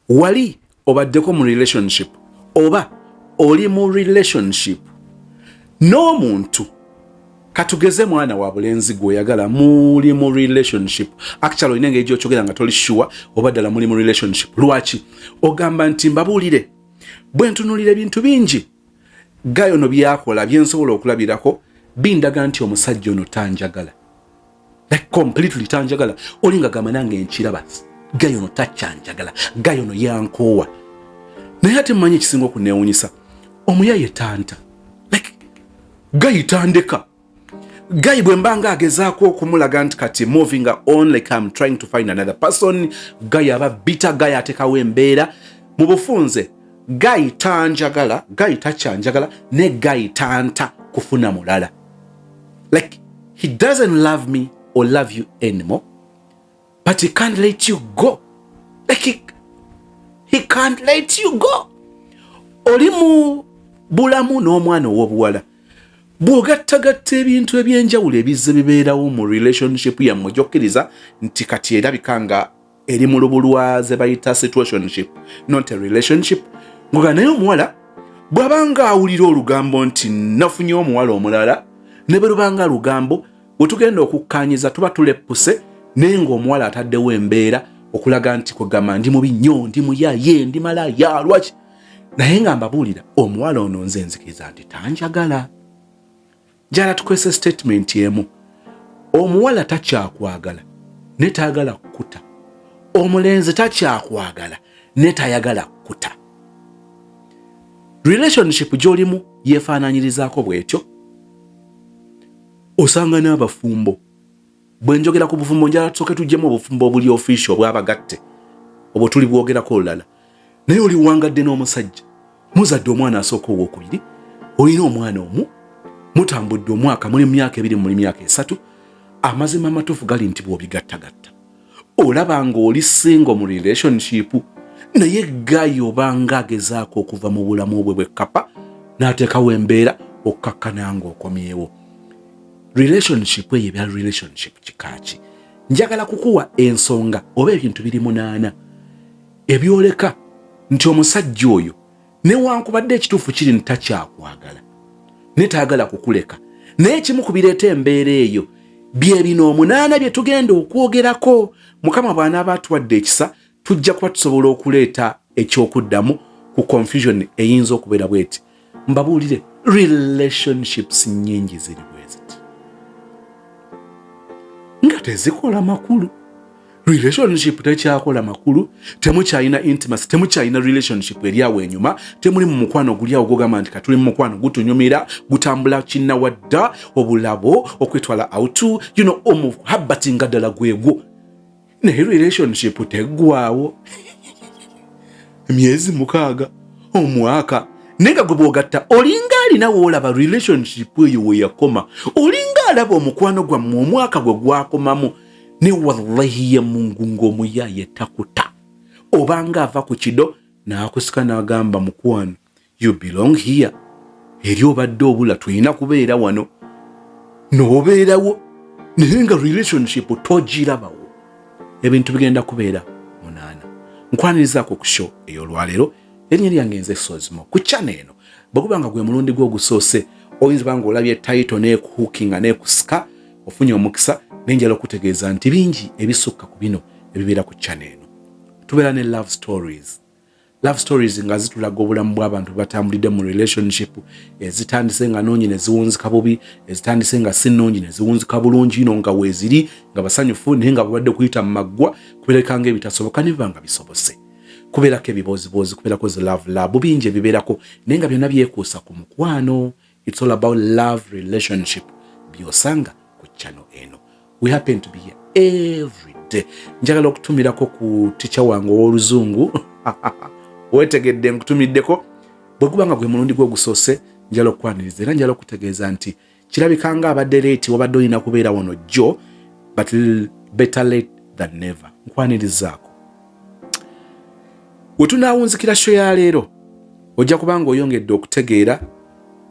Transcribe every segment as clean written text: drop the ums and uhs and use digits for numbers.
Wali obaddeko mu relationship oba oli mu relationship n'omuntu, katugeze mwana wa bulenzi gweoyagala, muli mu relationship. Actually, olina engeri gyokyogera nga toli sure oba ddala muli mu relationship. Lwaki ogamba nti mbabuulire? Bwe ntunuulira ebintu bingi guy ono byakola byensobola okulabirako, bindaga nti omusajja ono tanjagala, like completely tanjagala. Oli nga gamba, nange nkiraba, guy ono takyanjagala, guy ono yankoowa. Naye ate mumanyi ekisinga okuneewunyisa? Omuyaye tanta, like guy tandeka. Guy bwe mba nga agezaako okumulaga nti kati moving on, like I'm trying to find another person, guy aba bitter. Guy atekawo embeera. Mu bufunze, guy tanjagala, guy takyanjagala, ne guy tanta kufuna mulala. Like he doesn't love me or love you anymore, but he can't let you go. Like he can't let you go. Oli mu bulamu n'omwana ow'obuwala, bw'ogattagatta ebintu ebyenjawulo ebizze bibeerawo mu relationship yammwe, gyokkiriza nti kati erabika nga eri mu lubu lwa ze bayita situationship, not a relationship, ngoga naye omuwala bw'abanga awulira olugambo nti nafunye omuwala omulala, ne bwe lubanga lugambo, bwe tugenda okukkaanyiza tuba tuleppuse, naye ng'omuwala ataddewo embeera okulaga nti kwegamba ndi mubi nnyo, ndi muyaye, ndi malaya. Lwaki? Naye nga mbabuulira, omuwala ono nze nzikiriza nti tanjagala. Njala tukozesa statement emu: omuwala takyakwagala ne tayagala kukuta, omulenzi takyakwagala ne tayagala kukuta. Relationship gy'olimu yeefaananyirizaako bw'etyo. Osanga n'abafumbo, bwe njogera ku bufumbo, njala tusooke tuggyemu obufumbo obuli official obwabagatte, obwo tuli bwogerako olulala. Naye oli wangadde n'omusajja, muzadde omwana asooka, owokubiri, olina omwana omu, mutambudde omwaka, muli mu myaka 2, muli myaka 3. Amazima amatuufu gali nti bw'obigattagatta, olaba ng'oli single mu relationship, naye guy obanga agezaako okuva mu bulamu bwe bwekkapa n'ateekawo embeera okkakkana ng'okomyewo. Relationship eyo ebya relationship kikaaki? Njagala kukuwa ensonga oba ebintu biri munaana ebyoleka nti omusajja oyo, newankubadde ekituufu kiri nti takyakwagala ne tayagala kukuleka, naye ekimu ku bireeta embeera eyo bye bino omunaana bye tugenda okwogerako. Mukama bw'anaaba atuwadde ekisa, tujja kuba tusobola okuleeta ekyokuddamu ku confusion eyinza okubeera bweti. Mbabuulire, relationships nyingi ziri bwe ziti nga tezikola makulu. Relationship tekyakola makulu, temukyalina intimacy, temukyalina relationship eri awo enyuma, temuli mu mukwano guli awo gogamba nti katuli mu mukwano gutunyumira, gutambula kinnawadda, obulabo okwetwala out, omuhabati nga ddala gwegwo. Naye relationship teggwawo emyezi 6, omwaka, naye nga gwe bwogatta olinga alina woolaba relationship eyo weyakoma, olinga alaba omukwano gwammwe omwaka gwe gwakomamu. Ne wallahi ya Mungu, ng'omuyaye takuta, obanga ava ku kido n'akusika n'agamba, "Mukwano, you belong here, eri obadde obula, tulina kubeera wano," n'obeerawo, naye nga relationship togirabawo. Ebintu bigenda kubeera munaana. Nkwanirizaako ku show ey'olwaleero. Erinnya lyange nze Sozimo. Ku channel eno, bwe guba nga gwe mulundi gwe ogusoose, oyinza ba nga olabye title neekuhookinga neekusika, ofunye omukisa. Nenjala okutegeeza nti bingi ebisukka ku bino ebibeera ku channel eno. Tubeera ne love stories, love stories nga zitulaga obulamu bw'abantu batambulidde mu relationship ezitandise nga nungi ne ziwunzika bubi, ezitandise nga si nnungi ne ziwunzika bulungi ino, nga weeziri nga basanyufu, naye nga babadde kuyita mu maggwa, kubeereka nga ebitasoboka ne biba nga bisobose. Kubeerako ebibooziboozi, kubeerako zi love lab, bingi ebibeerako, naye nga byonna byekuusa ku mukwano. It's all about love, relationship, byosanga ku channel eno. We happen to be here every day. Njagala okutumirako ku tica wange ow'oluzungu. Wetegedde nkutumiddeko. Bwe guba nga gwe mulundi gwe ogusoose, njala okukwaniriza era njala okutegeeza nti kirabika nga abadde late, wabadde olina kubeera wano jjo, but better late than never. Nkwanirizaako. We tunaawunzikira show ya leero, ojja kuba nga oyongedde okutegeera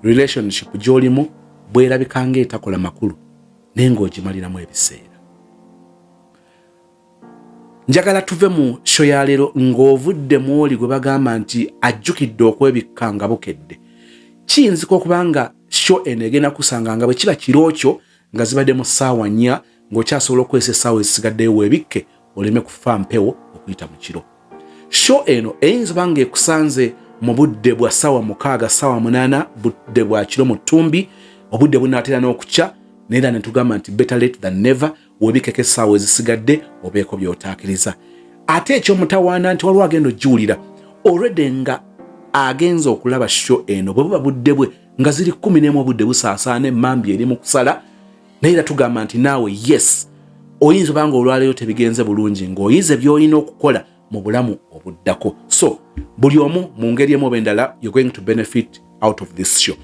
relationship gy'olimu bwerabika nga etakola makulu, naye ng'ogimaliramu ebiseera. Njagala tuve mu show ya leero ng'ovudde mu oli gwe bagamba nti ajjukidde okwebikka nga bukedde. Kiyinzika okuba nga show eno egenda kusanga nga bwe kiba kiro kyo nga zibadde mu ssaawa 4, ng'okyasobola okukozesa essaawa ezisigaddeyo weebikke oleme kufa mpewo okuyita mu kiro. Show eno eyinza oba nga ekusanze mu budde bwa ssaawa 6, ssaawa 8, budde bwa kiro mu ttumbi, obudde bunaatera n'okukya, naye era ne tugamba nti better late than never. Weebikeko essaawa ezisigadde obeeko by'otaakiriza. Ate ekyomutawaana nti waliwo agenda ogiwulira already nga agenza okulaba show eno bwe buba budde bwe nga ziri 11, obudde busaasaana, emmambi eri mu kusala, naye era tugamba nti naawe yes, oyinza oba nga olwaleero tebigenze bulungi ng'oyize by'olina okukola mu bulamu obuddako. So buli omu mu ngeri emu oba endala, you're going to benefit out of this show.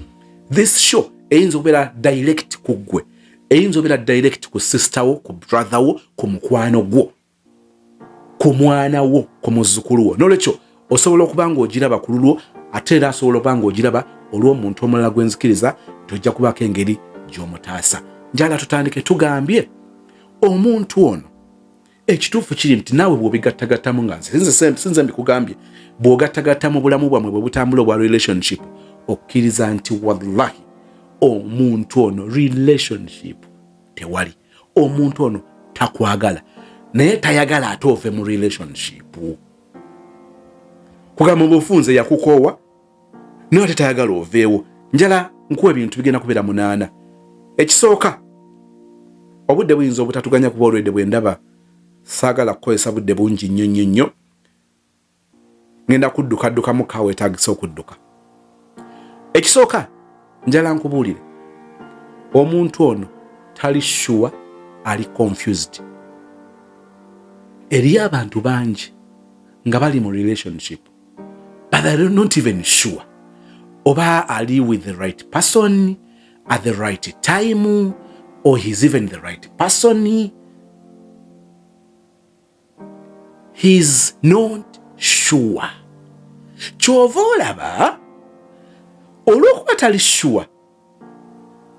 This show eyinza okubeera direct ku ggwe, eyinza okubeera direct ku sister wo, ku brother wo, ku mukwano gwo, ku mwana wo, ku muzzukulu wo. Nolwekyo osobola okuba ng'ogiraba ku lulwo, ate era asobola okuba ng'ogiraba olw'omuntu omulala gwenzikiriza nti ojja kubaako engeri gy'omutaasa. Njala tutandike. Tugambye omuntu ono, ekituufu kiri nti naawe bw'obigattagattamu, nga nze sinze mbikugambye, bw'ogattagatta mu bulamu bwammwe bwe butambula obwa relationship, okkiriza nti wallahi omuntu ono relationship tewali, omuntu ono takwagala, naye tayagala ate ove mu relationship. Kugamba mu bufunze yakukoowa, naye ate tayagala oveewo. Njala nkuwa ebintu bigenda kubeera 8. Ekisooka, obudde buyinza obutatuganya kuba olwedde bwe ndaba saagala kukozesa budde bungi nnyo nnyo nnyo, ngenda kuddukaddukamu kaweetagisa okudduka. Ekisooka, njala nkubuulire, omuntu ono tali sure, ali confused. Eriyo abantu bangi nga bali mu relationship but they're not even sure oba ali with the right person at the right time or he's even the right person. He's not sure. Kyova olaba olw'okuba tali sure,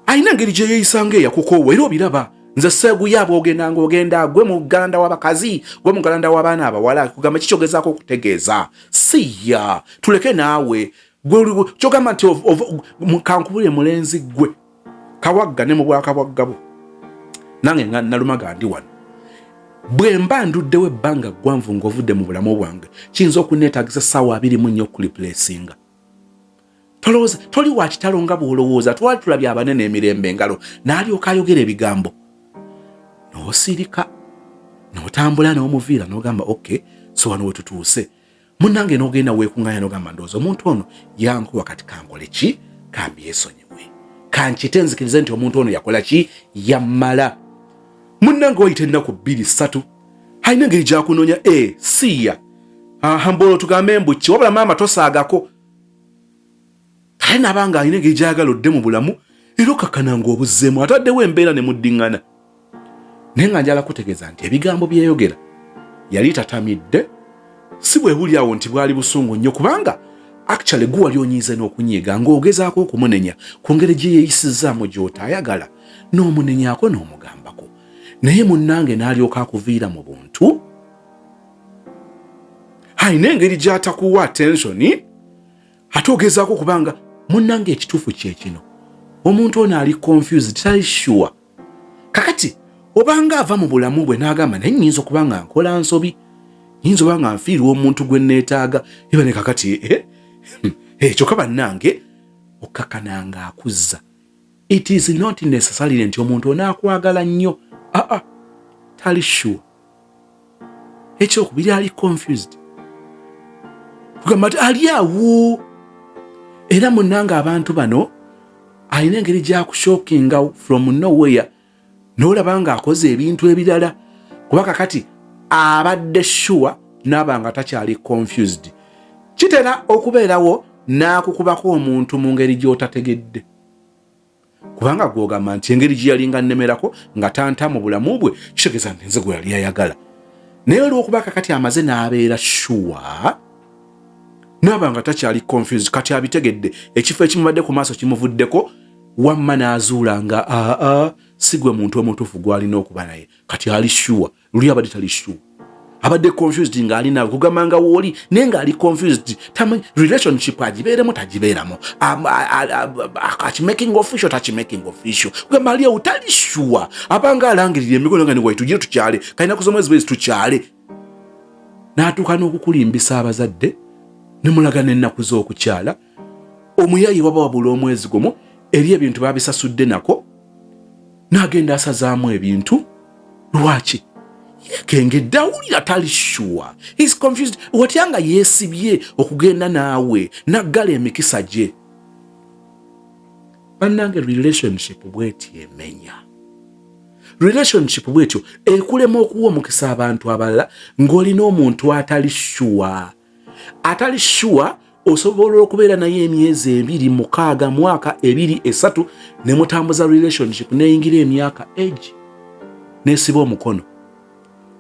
alina engeri gye yeeyisanga eyakukoowa, era obiraba. Nze seeguya bw'ogenda ng'ogenda gwe muganda w'abakazi, gwe muganda w'abaana abawala, kugamba kikyogezaako okutegeeza siya tuleke naawe kyogamba nti kankubulire mulenzi gwe kawagga ne mu bwakabwagga bwo, nange nga nalumaga ndi wano, bwe mba nduddewo ebbanga ggwanvu ng'ovudde mu bulamu bwange, kiyinza okuneetagisa essaawa 24 okureplacinga. Tolowooza toli wa kitalo nga bw'olowooza. Twali tulabye abanene emirembe engalo, n'alyoka ayogera ebigambo, n'osirika, n'otambula, n'omuviira, n'ogamba okay, so wano we tutuuse munnange, n'ogenda weekuŋŋaanya, n'ogamba ndowooza omuntu ono yankuwa, kati kankole ki? Kambyesonyiwe, kankite nzikirize nti omuntu ono yakola ki, yammala. Munnange, wayita ennaku 2, 3, alina engeri gyakunoonya e siya mboolo tugambe mbu ki, wabula maama tosaagako, kale nabanga alina engeri gyayagala odde mu bulamu, era okakkana ng'obuzzeemu, ataddewo embeera ne muddiŋŋana. Naye nga njala kutegeeza nti ebigambo byeyogera yali tatamidde, si bwe buli awo nti bwali busungu nnyo, kubanga actually gwe wali onyiize n'okunyiiga ng'ogezaako okumunenya ku ngeri gye yeeyisizzaamu gy'otayagala, n'omunenyaako n'omugambako, naye munnange n'alyoka akuviira mu buntu. Alina engeri gy'atakuwa attention, ate ogezaako kubanga munnange ekituufu kye kino, omuntu ono ali confused, tali sure. Kakati obanga ava mu bulamu bwe n'agamba naye nnyinza okuba nga nkola nsobi, nyinza oba nga nfiirwa omuntu gwe neetaaga eba ne kakati ekyo bannange okkakananga akuzza. It is not necessarily nti omuntu onaakwagala nnyo. Aa, tali sure. Ekyokubiri, ali confused, kugamba nti ali awo era munnange abantu bano alina engeri gyakushockinga from nowhere, n'olaba ng'akoze ebintu ebirala, kuba kakati abadde sure naaba nga takyali confused. Kitera okubeerawo n'akukubako omuntu mu ngeri gy'otategedde, kubanga gwogamba nti engeri gye yalinga nnemerako nga tanta mu bulamu bwe, kitegeeza nti nze gwe yali ayagala. Naye olw'okuba kakati amaze n'abeera sure, naaba nga takyali confused, kati abitegedde, ekifo ekimubadde ku maaso kimuvuddeko, wamma n'azuula nga aa, si gwe muntu omutuufu gw'alina okuba naye. Kati ali sure, luli abadde tali sure. Abadde confused ng'ali naawe, kugamba nga wooli naye ng'ali confused, tamanyi relationship agibeeremu tagibeeramu, akimaking official, takimaking official. Kugamba ali awo tali sure, abanga alangirira emikono nga niwai tugire tukyale kalina kuza omwezi bwezi tukyale, n'atuuka n'okukulimbisa abazadde nemulaga n'ennaku z'okukyala. Omuyayi waba wabula omwezi gumu eri ebintu babisasudde nako n'agenda asazaamu ebintu. Lwaki yekengedde? Awulira tali sure, he's confused. Watya nga yeesibye okugenda naawe naggala emikisa gye? Bannange, relationship bweti emenya. Relationship bwetyo ekulema okuwa omukisa abantu abalala ng'olina omuntu atali sure. Atali sure osobola okubeera naye emyezi 2, 6, mwaka, 2, 3, ne mutambuza relationship neyingira emyaka egi nesiba omukono,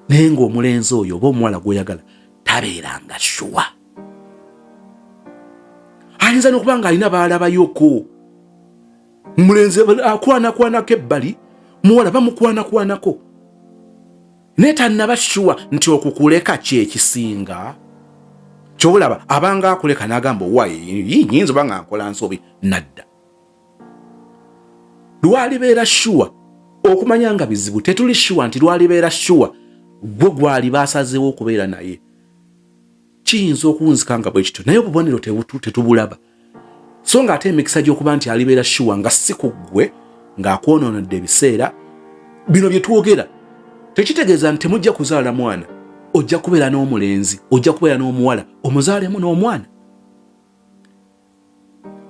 naye ng'omulenzi oyo oba omuwala gw'oyagala tabeeranga sure. Ayinza n'okuba nga alina baalabayoko, mulenzi akwanakwanako ebbali, muwala bamukwanakwanako, naye tannaba sure nti okukuleka kyekisinga. Kyobulaba abanga akuleka n'agamba, "Owaye nyinza oba nga nkola nsobi." Nadda lwalibeera sure okumanya nga bizibu. Tetuli sure nti lwalibeera sure gwe gwali basazeewo okubeera naye. Kiyinza okuwunzika nga bwe kityo, naye obubonero tetubulaba. So nga ate emikisa gy'okuba nti alibeera sure nga si ku ggwe ng'akwonoonedde ebiseera bino bye twogera, tekitegeeza nti temujja kuzaala mwana. Ojja kubeera n'omulenzi, ojja kubeera n'omuwala, omuzaalemu n'omwana.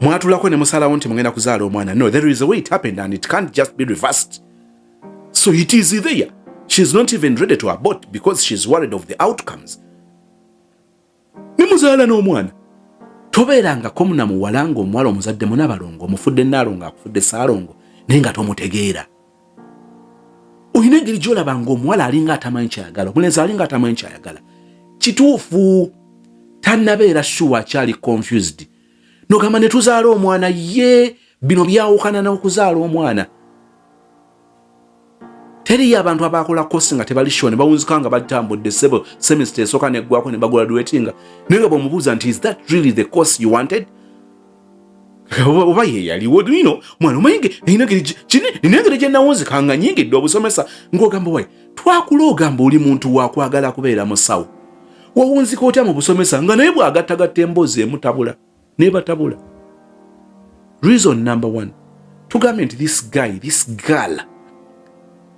Mwatulako ne musalawo nti mugenda kuzaala omwana. No, there is a way it happened and it can't just be reversed. So it is there. She's not even ready to abort because she's worried of the outcomes. Ne muzaala n'omwana. Tobeerangako muna muwala nga omuwala omuzadde munabalongo, omufudde naalongo, akufudde saalongo, naye nga tomutegeera. Olina engeri gyolaba nga omuwala alinga atamanyi kyayagala, omulenzi alinga atamanyi kyayagala. Kituufu tannabeera sure, akyali confused. Nogamba ne tuzaala omwana ye, bino byawukana n'okuzaala omwana. Teriyo abantu abakola course nga tebali sure ne bawunzika nga batambudde sebo, semester esooka neggwako ne bagraduatinga, naye nga bwemubuuza nti, "Is that really the course you wanted?" Oba ye yaliwo ino mwana omanyi nina engeri gye nawunzika nga nyingidde obusomesa, ng'ogamba wayi twakula, ogamba oli muntu wakwagala kubeera musawo, wawunzika otya mu busomesa? Nga naye bw'agattagatta emboozi emutabula nebatabula. Reason number one, tugambye nti this guy, this girl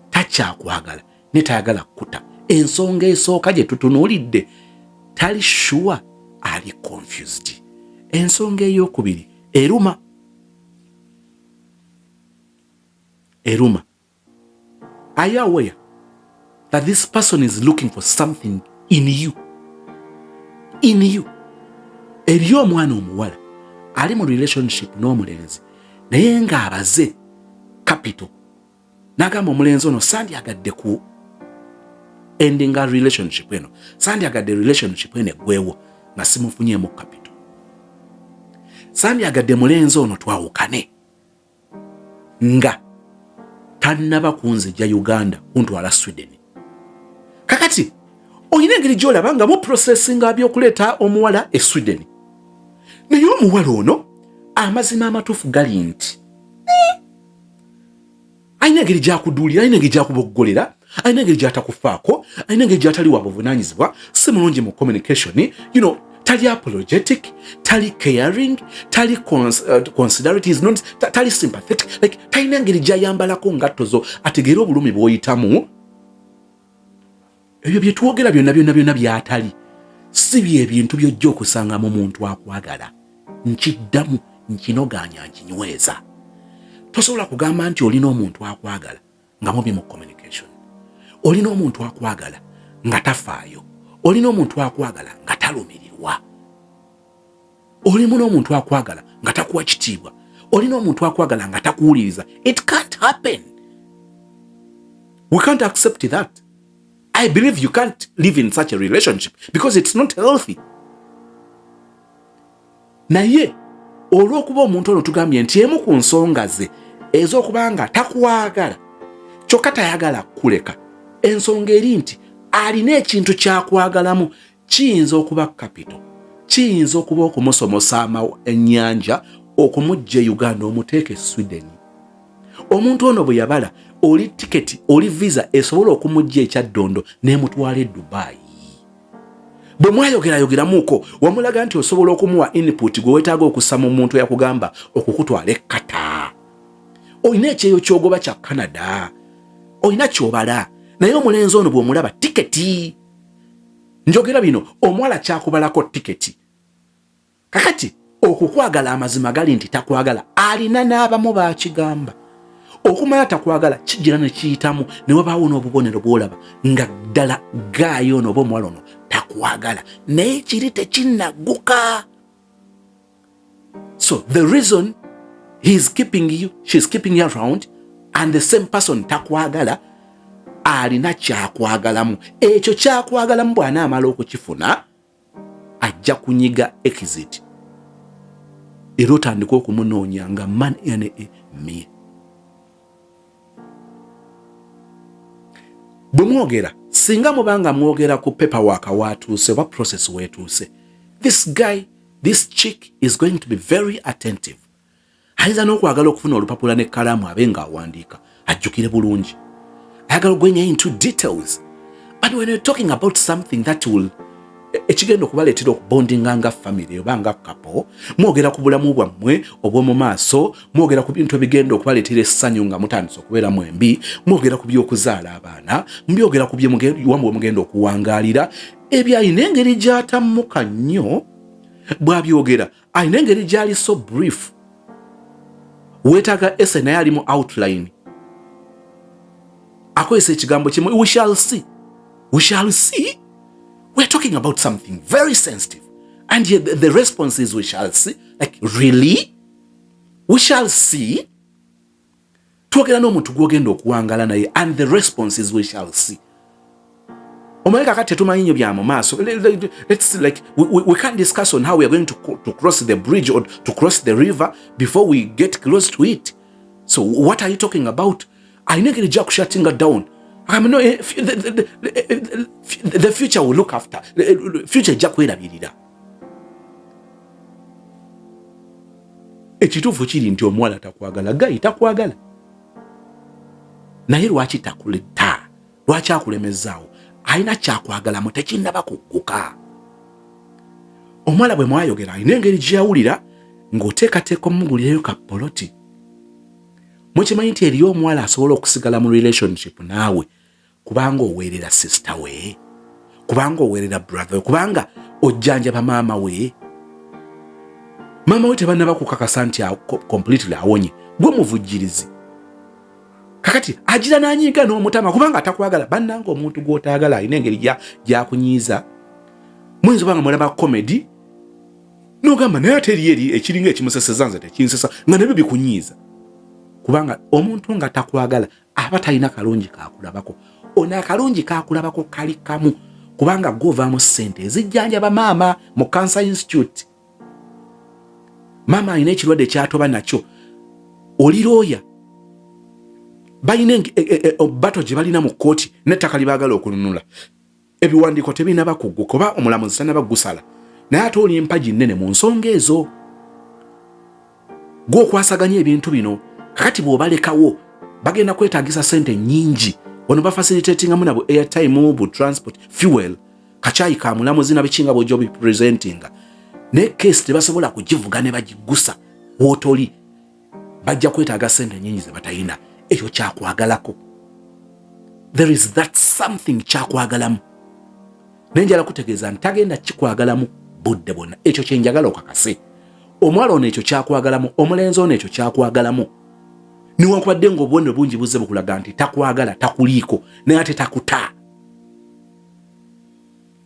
takyakwagala ne tayagala kuta. Ensonga esooka gye tutunuulidde, tali sure, ali confused. Ensonga eyokubiri eruma, eruma. Are you aware that this person is looking for something in you? In you. Eri omwana omuwala ali mu relationship n'omulenzi naye ng'abaze capital, n'agamba omulenzi ono, "Sandyagadde ku endinga relationship eno, sandyagadde relationship eno eggwewo nga simufunyeemu capital, sandyagadde mulenzi ono twawukane nga tannaba kunzija Uganda kuntwala Sweden." Kakati olina engeri gyolaba nga mu processinga byokuleeta omuwala e Sweden, naye omuwala ono amazima amatuufu gali nti alina engeri gyakuduulira, alina engeri gyakuboggolera, alina engeri gyatakufaako, alina engeri gyatali wa buvunanyizibwa, si mulungi mu communication, tali apologetic, tali caring, tali considerate, is not, tali sympathetic, like talina engeri gyayambalako ngatto zo ategeere obulumi bw'oyitamu. Ebyo byetwogera byonna byonna byonna byatali si byebintu byojja okusanga mu muntu akwagala. Nkiddamu, nkinoganya, nkinyweza, tosobola kugamba nti olina omuntu akwagala nga mubi mu communication, olina omuntu akwagala nga tafaayo, olina omuntu akwagala nga talumirirwa, olimu n'omuntu akwagala nga takuwa kitiibwa, olina omuntu akwagala nga takuwuliriza. It can't happen. We can't accept that. I believe you can't live in such a relationship because it's not healthy. Naye olw'okuba omuntu ono tugambye nti emu ku nsonga ze ez'okuba nga takwagala kyokka tayagala kuleka, ensonga eri nti Alina ekintu kyakwagalamu. Kiyinza okuba capital, kiyinza okuba okumusomosa ennyanja, okumujja e Uganda omuteeka e Sweden. Omuntu ono bwe yabala, oli tiketi, oli visa esobola okumujja ekyaddondo n'emutwala e Dubai. Bwe mwayogerayogeramuko, wamulaga nti osobola okumuwa input gwe weetaaga okussa mu muntu eyakugamba okukutwala e Qatar. Olina ekyeyo kyogoba kya Canada, olina kyobala. Naye omulenzi ono bw'omulaba tiketi, njogera bino, omuwala kyakubalako tiketi. Kakati okukwagala, amazima gali nti takwagala. Alina n'abamu bakigamba okumala takwagala, kijira ne kiyitamu ne wabaawo n'obubonero bw'olaba nga ddala gaayo ono oba omuwala ono takwagala, naye kiri tekinnagguka. So the reason he is keeping you, she is keeping you around, and the same person takwagala, alina kyakwagalamu. Ekyo kyakwagalamu bw'anaamala okukifuna, ajja kunyiga exit era otandika okumunoonya nga man na me. Bwe mwogera, singa mubanga mwogera ku paperwork waatuuse oba process weetuuse, this guy, this chick is going to be very attentive. Ayinza n'okwagala okufuna olupapula n'ekkalaamu abe ng'awandiika ajjukire bulungi. Ayagala going into details. But when you're talking about something that will ekigenda okubaleetera okubondinga nga family oba nga couple, mwogera ku bulamu bwammwe obw'omu maaso, mwogera ku bintu ebigenda okubaleetera essanyu nga mutandise okubeera mwembi, mwogera ku by'okuzaala abaana, mubyogera ku byewamu mugenda okuwangaalira. Ebyo alina engeri gy'atammuka nnyo bw'abyogera, alina engeri gy'ali so brief. Weetaaga ese, naye ali mu outline, akozesa ekigambo kimu, "We shall see, we shall see." We're talking about something very sensitive and yet the response is, "We shall see." Like, really? We shall see? Twogera n'omuntu gwogenda okuwangala naye and the response is, "We shall see." Omanyi kakati tetumanyi nnyo bya mu maaso. Let's, like, we can't discuss on how we are going to cross the bridge or to cross the river before we get close to it. So what are you talking about? Alina engeri gyakushatinga down. I mean, no, the future will look after future, ejja kwerabirira. Ekituufu kiri nti omuwala takwagala, guy takwagala. Naye lwaki takuleta? Lwaki akulemezaawo? Alina kyakwagalamu, tekinnaba kugguka. Omuwala bwe mwayogera, alina engeri gyeyawulira ng'oteekateeka omugulirayo ka poloti. Mukimanyi nti eriyo omuwala asobola okusigala mu relationship naawe kubanga oweerera sister we, kubanga oweerera brother we, kubanga ojjanjaba maama we. Maama we tebannaba kukakasa nti completely awonye, gwe muvujjirizi. Kakati agira n'anyiiga n'omutama kubanga atakwagala. Bannanga, omuntu gw'otaagala alina engeri gyakunyiiza. Muyinza oba nga mulaba comedy nogamba, "Naye ate eri eri ekiringa ekimuseseza, nze tekinsesa," nga nabyo bikunyiiza, kubanga omuntu nga takwagala aba talina kalungi kakulabako. Ono akalungi kakulabako kali kamu, kubanga gwovaamu ssente ezijjanjaba maama mu Cancer Institute. Maama alina ekirwadde kyatoba nakyo, oli looya, balina bato gye balina mu kkooti n'ettaka libaagala okununula. Ebiwandiiko tebinaba kugguka oba omulamuzi tanaba gusala, naye ate oli mpagi nnene mu nsonga ezo, gwokwasaganya ebintu bino. Kakati bw'obalekawo, bagenda kwetagisa sente nnyingi. Wano bafacilitatingamu nabo airtime, bu transport, fuel, kacyayi ka mulamuzi na bikinga bwojja obipresentinga. Naye case tebasobola kugivuga ne bagigusa wootoli. Bajja kwetaaga sente nyingi ze batayina. Ekyo kyakwagalako, there is that something kyakwagalamu. Naye njala kutegeeza nti tagenda kikwagalamu budde bwonna. Ekyo kyenjagala okakase. Omuwala ono ekyo kyakwagalamu, omulenzi ono ekyo kyakwagalamu, newankubadde nga obubonero bungi buzze bukulaga nti takwagala, takuliiko, naye ate takuta.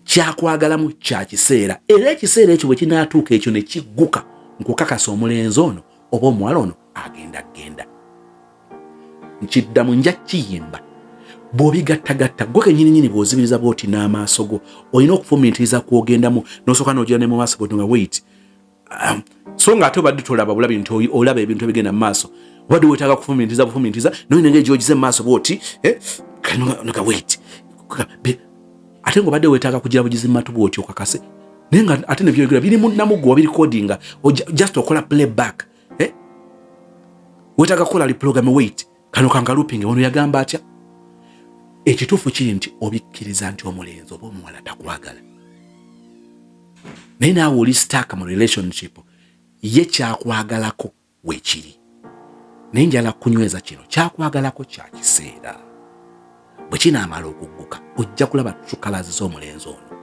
Kyakwagalamu kya kiseera, era ekiseera ekyo bwe kinaatuuka, ekyo ne kigguka, nkukakasa omulenzi ono oba omuwala ono agenda genda. Nkiddamu, nja kiyimba. Bw'obigattagatta gwe kenyininyini, bw'ozibiriza bw'oti n'amaaso go, olina okufumiitiriza kwogendamu n'osooka n'ogira ne mu maaso bwoti nga wait, so nga ate obadde tolaba bulabi nti olaba ebintu ebigenda mu maaso. Obadde weetaaga kufumiitiriza bufumiitiriza, noyina engeri gy'ogize mu maaso bwoti, eh, nga wait. Ate ng'obadde weetaaga kugira bugizi mu matu bw'otyo okakase, naye nga ate nebyoyogera biri namuggo, wabirikodinga, just okola playback, eh? Weetaaga kukola reprogram. Wait, kano kangalupinge, ono yagamba atya? Ekituufu kiri nti obikkiriza nti omulenzi oba omuwala takwagala, naye naawe oli stuck mu relationship. Ye kyakwagalako weekiri, naye njala kunyweza kino kyakwagalako kya kiseera. Bwe kinaamala okugguka, ojja kulaba true colours z'omulenzi ono,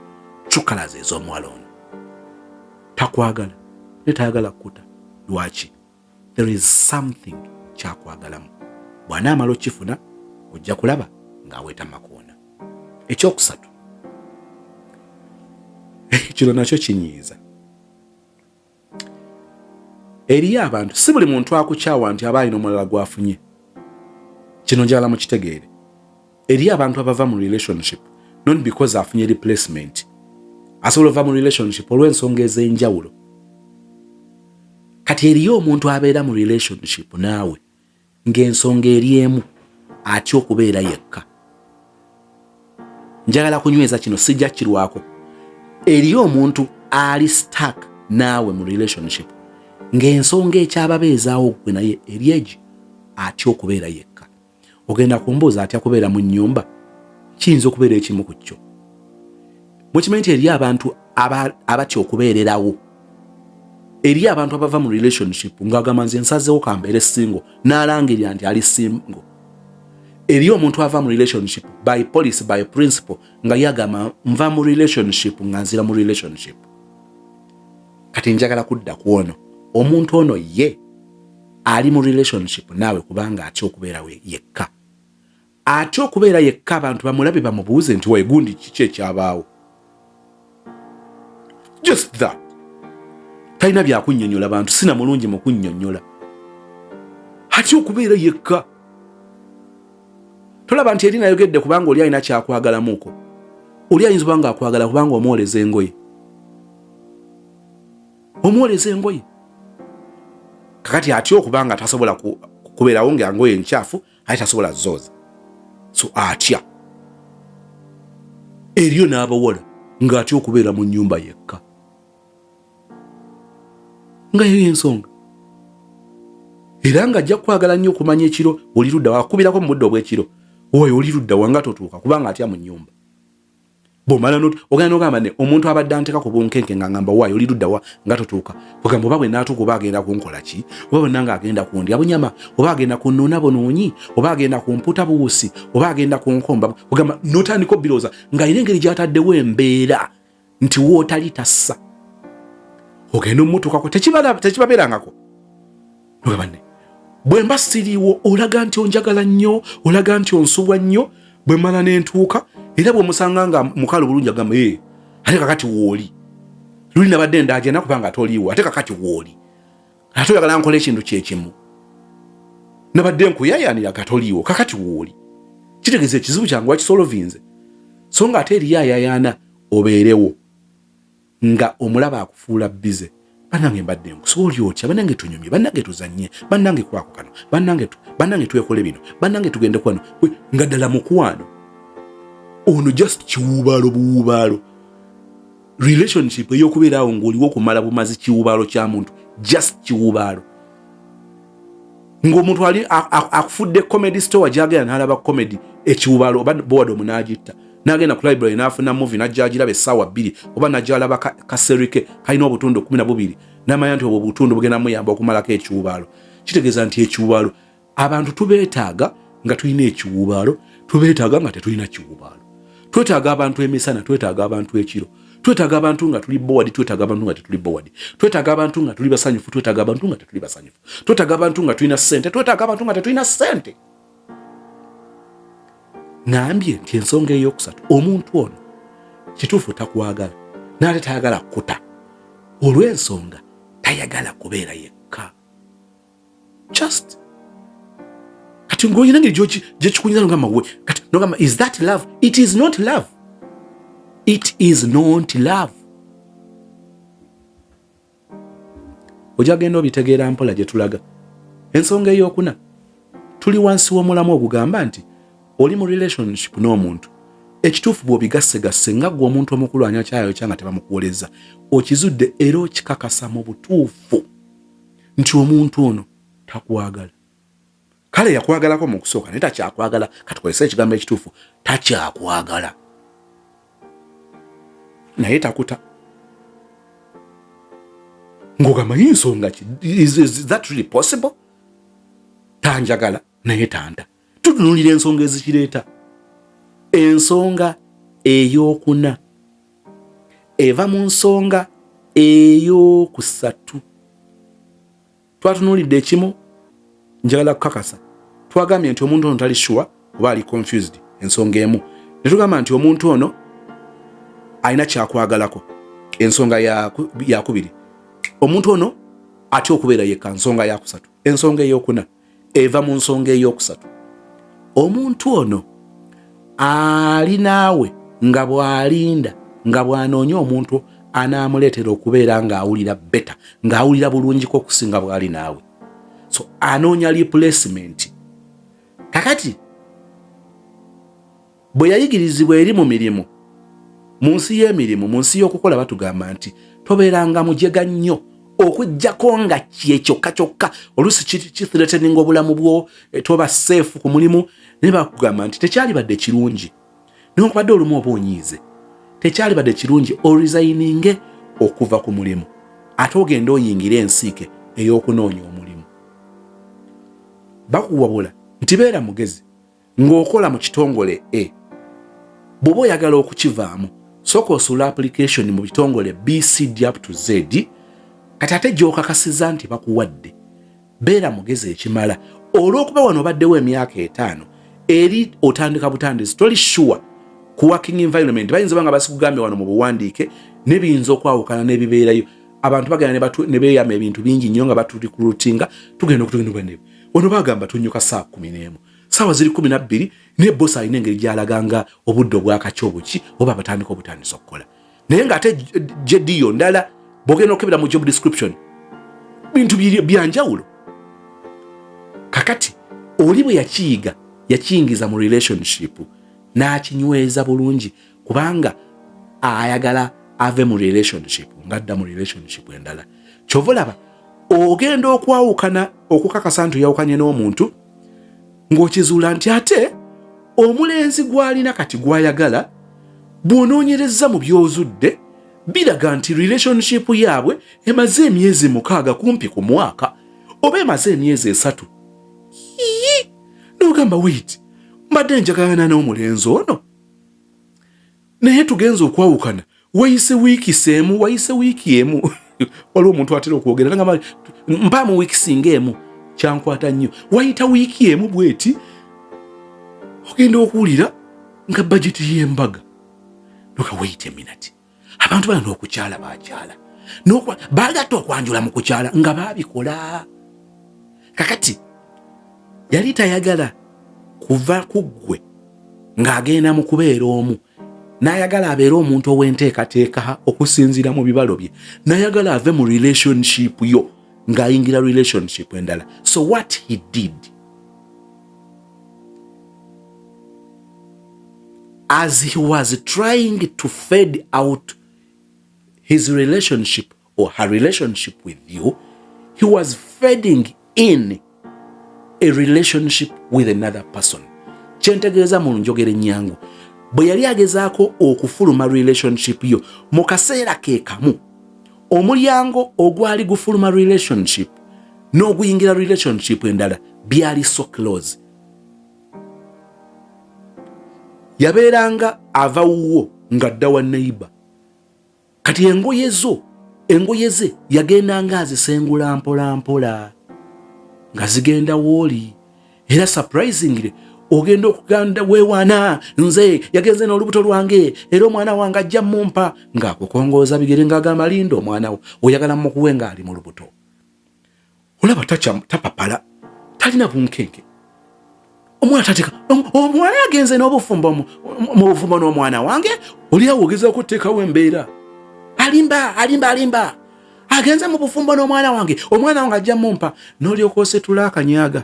true colours ez'omuwala ono. Takwagala ne tayagala kukuta. Lwaki? There is something kyakwagalamu. Bw'anaamala okifuna, ojja kulaba ng'aweeta makoona. Ekyokusatu, kino nakyo kinyiiza. Eriyo abantu, si buli muntu akukyawa nti aba alina omulala gwafunye. Kino njagala mukitegeere. Eriyo abantu abava mu relationship not because afunye replacement. Asobola ova mu relationship olw'ensonga ez'enjawulo. Kati eriyo omuntu abeera mu relationship naawe ng'ensonga eri emu, atya okubeera yekka. Njagala kunyweza kino, sijja kirwako. Eriyo omuntu ali stuck naawe mu relationship ng'ensonga ekyababeezaawo gwe naye eri egi, atya okubeera yekka. Ogenda kumbuuza, atya kubeera mu nnyumba? Kiyinza okubeera ekimu ku kyo. Mukimanyi nti eri abantu abatya okubeererawo? Eri abantu abava mu relationship ng'agamba, "Nze nsazeewo kambeere single," n'alangirira nti ali single. Eri omuntu ava mu relationship by policy, by principle, nga yagamba, "Nva mu relationship nga nzira mu relationship." Kati njagala kudda ku ono omuntu. Ono ye ali mu relationship naawe kubanga atya okubeera yekka. Atya okubeera yekka, abantu bamulabe, bamubuuze nti, "Wegundi, kiki ekyabaawo?" Just that. Talina byakunnyonnyola bantu, sina mulungi mu kunnyonnyola. Atya okubeera yekka. Tolaba nti eri nayogedde kubanga oli alina kyakwagalamuko. Oli ayinza oba nga akwagala kubanga omwoleza engoye, omwoleza engoye. Kakati atya okubanga tasobola kubeerawo nga ngoye enkyafu, ate tasobola zooza, so atya. Eriyo n'abawala ng'atya okubeera mu nnyumba yekka, nga yeyo ensonga, era ng'ajja kwagala nnyo okumanya ekiro oli ludda, wakubirako mu budde obw'ekiro, "Oyo oli ludda wanga totuuka?" kubanga atya mu nnyumba. Bwomala ogenda nogamba, ne omuntu abadde anteka ku bunkenke nga ngamba, "Waayo, oli luddawa nga totuuka?" Ogamba, "Oba bwe naatuuka, oba agenda kunkola ki? Oba bwenna nga agenda kundya bunyama, oba agenda kunnuuna bunuunyi, oba agenda kumputa buwusi, oba agenda kunkomba." Ogamba notandika obirowooza ng'alina engeri gy'ataddewo embeera nti wootali tassa. Ogenda omutuukako, tekibabeerangako? Nogamba, "Ne bwe mba siriiwo, olaga nti onjagala nnyo, olaga nti onsubwa nnyo. Bwe mala nentuuka, era bwemusanga nga mukalu bulungi, agamba, 'Ee, ate kakati wooli. Luli nabadde ndajana kubanga toliiwo, ate kakati wooli. Ate oyagala nkola ekintu kyekimu? Nabadde nkuyayanira nga toliiwo, kakati wooli. Kitegeeza ekizibu kyange wakisolovinze.'" So nga ate eriyo ayayaana obeerewo nga omulaba akufuula busy. "Bannange, mbadde nkusobola, oli otya? Bannange, tunyumye. Bannange, tuzanye. Bannange, kwako kano. Bannange, twekole bino. Bannange, tugende kwano." Nga ddala mukwano ono just kiwuubaalo buwuubaalo. Relationship ey'okubeeraawo ng'oliwo okumala bumazi kiwuubaalo kya muntu, just kiwuubaalo, ng'omuntu ali akufudde comedy store gyagenda n'alaba comedy, ekiwubaalo, oba boredom n'agitta, n'agenda ku library n'afuna movie, n'ajja agiraba essaawa 2, oba n'ajja alaba kaserike kalina obutundu 12, n'amanya nti obwo obutundu bugenda muyamba okumalako ekiwubaalo. Kitegeeza nti ekiwubaalo, abantu tubeetaaga nga tulina ekiwubaalo, tubeetaaga nga tetulina kiwubaalo. Twetaaga abantu emisana, twetaaga abantu ekiro, twetaaga abantu nga tuli bored, twetaaga abantu nga tetuli bored, twetaaga abantu nga tuli basanyufu, twetaaga abantu nga tetuli basanyufu, twetaaga abantu nga tulina ssente, twetaaga abantu nga tetulina ssente. Ŋambye nti ensonga eyokusatu, omuntu ono kituufu takwagala, n'ate tayagala kuta olw'ensonga tayagala kubeera yekka. Just kati ng'olina engeri gyekikunyiza, nogamba we kati nogamba, "Is that love?" It is not love, it is not love. Ojja genda obitegeera mpola gye tulaga. Ensonga eyokuna, tuli wansi w'omulamu ogugamba nti oli mu relationship n'omuntu Ekituufu bw'obigassegasse nga ggwe omuntu omukulu anywa kyayokya nga tebamukuwoleza, okizudde era okikakasa mu butuufu nti omuntu ono takwagala. Kale yakwagalako mu kusooka naye takyakwagala, katukozese ekigambo ekituufu, takyakwagala naye takuta. Ng'ogamba nsonga ki? Is that really possible? Tanjagala naye tanta. Tutunuulira ensonga ezikireeta. Ensonga ey'okuna eva mu nsonga ey'okusatu. Twatunuulidde ekimu, njagala kukakasa. Twagambye nti omuntu ono tali sure oba ali confused, ensonga emu. Ne tugamba nti omuntu ono alina kyakwagalako, ensonga yakubiri. Omuntu ono atya okubeera yekka, nsonga yakusatu. Ensonga ey'okuna eva mu nsonga ey'okusatu. Omuntu ono ali naawe nga bw'alinda, nga bw'anoonya omuntu anaamuleetera okubeera ng'awulira beta, ng'awulira bulungiko okusinga bw'ali naawe. So anoonya replacement. Kakati bwe yayigirizibwa eri mu mirimu, mu nsi y'emirimu, mu nsi y'okukola, batugamba nti tobeeranga mujega nnyo okuggyako nga kye kyokka kyokka. Oluusi kithreateninga obulamu bwo, toba safe ku mulimu, naye bakugamba nti tekyalibadde kirungi, newankubadde olumu oba onyiize, tekyalibadde kirungi oresigninge okuva ku mulimu ate ogende oyingire ensiike ey'okunoonya omulimu. Bakuwabula nti beera mugezi ng'okola mu kitongole A, bw'oba oyagala okukivaamu sooka osuula application mu bitongole B, C, D up to Z. Kati ate gy'okakasiza nti bakuwadde, beera mugezi ekimala, olw'okuba wano obaddewo emyaka 5, eri otandika butandisi, toli sure ku working environment. Bayinza banga basikugambye wano mu buwandiike, ne biyinza okwawukana n'ebibeerayo. Abantu bagenda ne beeyama ebintu bingi nnyo nga baturecruitinga. Tugenda okutugenda wano, bagamba tunyuka saa 11, saawa ziri 12, naye bosi alina engeri gy'alaga nga obudde obwakaki obuki oba batandika obutandisa okukola, naye ng'ate jediyo ndala. Bw'ogenda okukebera mu job description, bintu byanjawulo. Kakati oli bwe yakiyiga, yakiyingiza mu relationship n'akinyweza bulungi, kubanga ayagala ave mu relationship ng'adda mu relationship endala. Kyova olaba ogenda okwawukana, okukakasa nti oyawukanye n'omuntu, ng'okizuula nti ate omulenzi gw'alina kati gw'ayagala, bw'onoonyereza mu by'ozudde biraga nti relationship yaabwe emaze emyezi 6, kumpi ku mwaka, oba emaze emyezi 3. Ii, n'ogamba, "Wait, mbadde njagalana n'omulenzi ono, naye tugenza okwawukana wayise wiiki emu, wayise wiiki emu." Waliwo omuntu atera okwogera nagamba, "Mpaamu wiiki singa emu." Kyankwata nnyo. Wayita wiiki emu bweti, ogenda okuwulira nga bajeti y'embaga. Noka, wait a minute, abantu bano n'okukyala bakyala, bagatta okwanjula mu kukyala nga babikola. Kakati yali tayagala kuva ku ggwe ng'agenda mu kubeera omu, n'ayagala abeere omuntu ow'enteekateeka okusinziira mu bibalo bye, n'ayagala ave mu relationship yo ng'ayingira relationship endala. So what he did, as he was trying to fade out his relationship or her relationship with you, he was fading in a relationship with another person. Kyentegeeza mu njogera ennyangu, bwe yali agezaako okufuluma relationship yo, mu kaseera ke kamu omulyango ogwali gufuluma relationship n'oguyingira relationship endala byali so close. Yabeeranga ava wuwo ng'adda wa neighbor. Kati engoye zo, engoye ze yagendanga azisengula mpola mpola nga zigenda wooli. Era surprisingly, ogenda okuganda weewaana, "Nze yagenze n'olubuto lwange, era omwana wange ajja mumpa," ng'akukongooza bigere ng'agamba, "Linda, omwana wo oyagala mukuwe ng'ali mu lubuto?" Olaba tapapala, talina bunkenke. Omwana tateeka, omwana agenze n'obufumbo mu bufumbo n'omwana wange. Oli awo ogezaako oteekawo embeera, alimba, alimba, alimba, agenze mu bufumbo n'omwana wange, omwana wange ajja mumpa. N'olyoka osetula akanyaga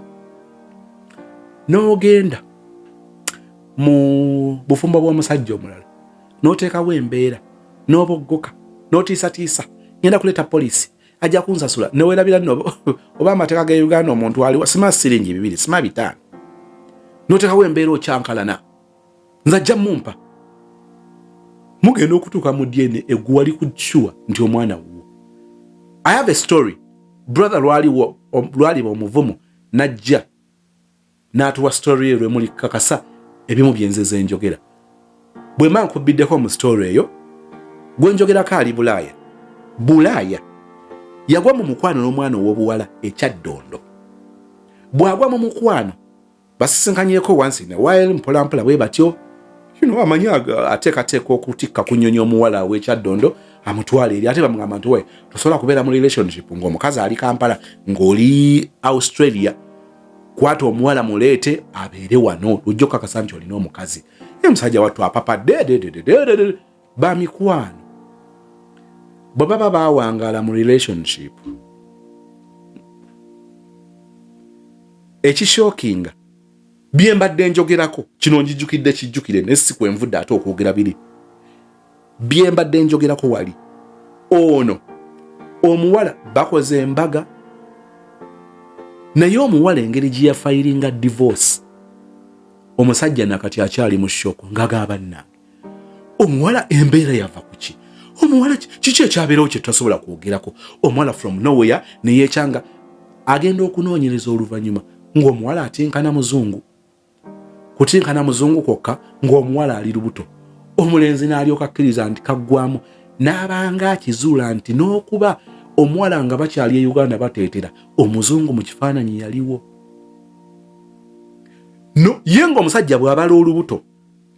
n'ogenda. Mu bufumbo bw'omusajja omulala n'oteekawo embeera n'oboggoka n'otiisatiisa, ngenda kuleeta poliisi, ajja kunsasula, newerabira nno oba amateeka ga Uganda omuntu aliwa sima siringi 2, sima 5, n'oteekawo embeera okyankalana, nze ajja mumpa. Mugenda okutuuka mu DNA eguwali ku sure nti omwana wuwo. I have a story, brother. Lwaliba omuvumu najja n'atuwa story ye lwemuli kakasa ebimu byenzeze njogera. Bwe mba nkubiddeko mu story eyo, gwe njogerako ali Bulaaya. Bulaaya yagwa mu mukwano n'omwana ow'obuwala ekyaddondo. Bw'agwa mu mukwano, basisinkanyeko once in a while, mpolampola bwe batyo, amanyi ateekateeka okutikka ku nnyonyi omuwala ow'ekyaddondo amutwala eri. Ate bamugamba nti, we tosobola kubeera mu relationship ng'omukazi ali Kampala ng'oli Australia, kwata omuwala muleete abeere wano, lujja okukakasa nti olina omukazi. Ye musajja wattu apapa dededededede. Bamikwano bwe baba bawangaala mu relationship, ekishockinga bye mbadde njogerako kino njijjukidde kijjukire, naye si kwenvudde ate okwogera biri bye mbadde njogerako wali. Ono omuwala bakoze embaga, naye omuwala engeri gye yafilinga divorce, omusajja nakati akyali mu shock ng'agamba, "Nnange, omuwala embeera yava ku ki? Omuwala kiki ekyabeerawo kye tutasobola kwogerako?" Omuwala from nowhere neyekyanga agenda okunoonyereza oluvannyuma ng'omuwala atinkana muzungu, kutinkana muzungu kwokka, ng'omuwala ali lubuto. Omulenzi n'alyoka akkiriza nti kaggwamu, n'abanga akizuula nti n'okuba omuwala nga bakyali e Uganda bateetera omuzungu mu kifaananyi yaliwo. No ye ng'omusajja bw'abala olubuto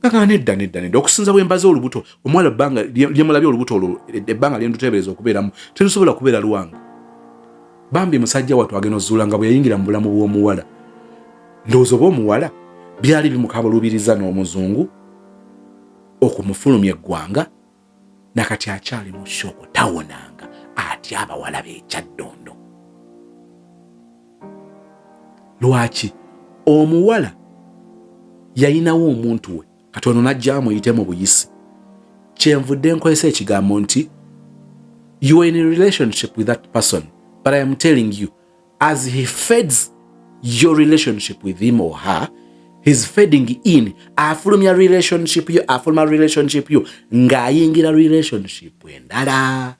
gagaa, nedda, nedda, nedda, okusinza bwe mbaze olubuto omuwala, ebbanga lyemulabye olubuto olwo, ebbanga lyenduteebereza okubeeramu terusobola kubeera lwange. Bambi musajja wattu agenda ozuula nga bwe yayingira mu bulamu bw'omuwala, ndowooza oba omuwala byali bimukabalubiriza n'omuzungu okumufulumya eggwanga, nakati akyali mu shock, tawonanga, atya abawala b'ekyaddondo. Lwaki? Omuwala yayinawo omuntu we, katono najja amuyite mu buyisi. Kyenvudde nkozesa ekigambo nti you are in a relationship with that person, but I am telling you, as he fades your relationship with him or her, he's fading in, afulumya relationship yo, afuluma relationship yo ng'ayingira relationship endala,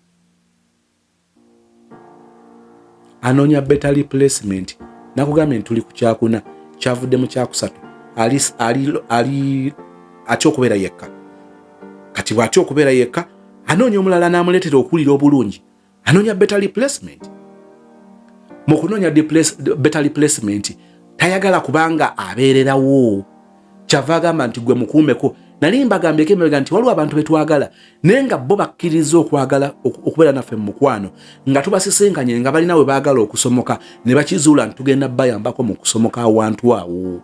anoonya better replacement. Nakugambye nti tuli ku kyakuna, kyavudde mu kyakusatu. Ali, ali, ali atya okubeera yekka. Kati bw'atya okubeera yekka, anoonya omulala n'amuleetera okuwulira obulungi, anoonya better replacement. Mu kunoonya better replacement, tayagala kubanga abeererawo. Kyava agamba nti gwe mukuumeko. Nali mbagambyeko emabega nti waliwo abantu betwagala, naye nga bo bakkiriza okwagala okubeera naffe mu mukwano, nga tubasisinkanye nga balina we baagala okusomoka, ne bakizuula nti tugenda bayambako mu kusomoka awantu awo.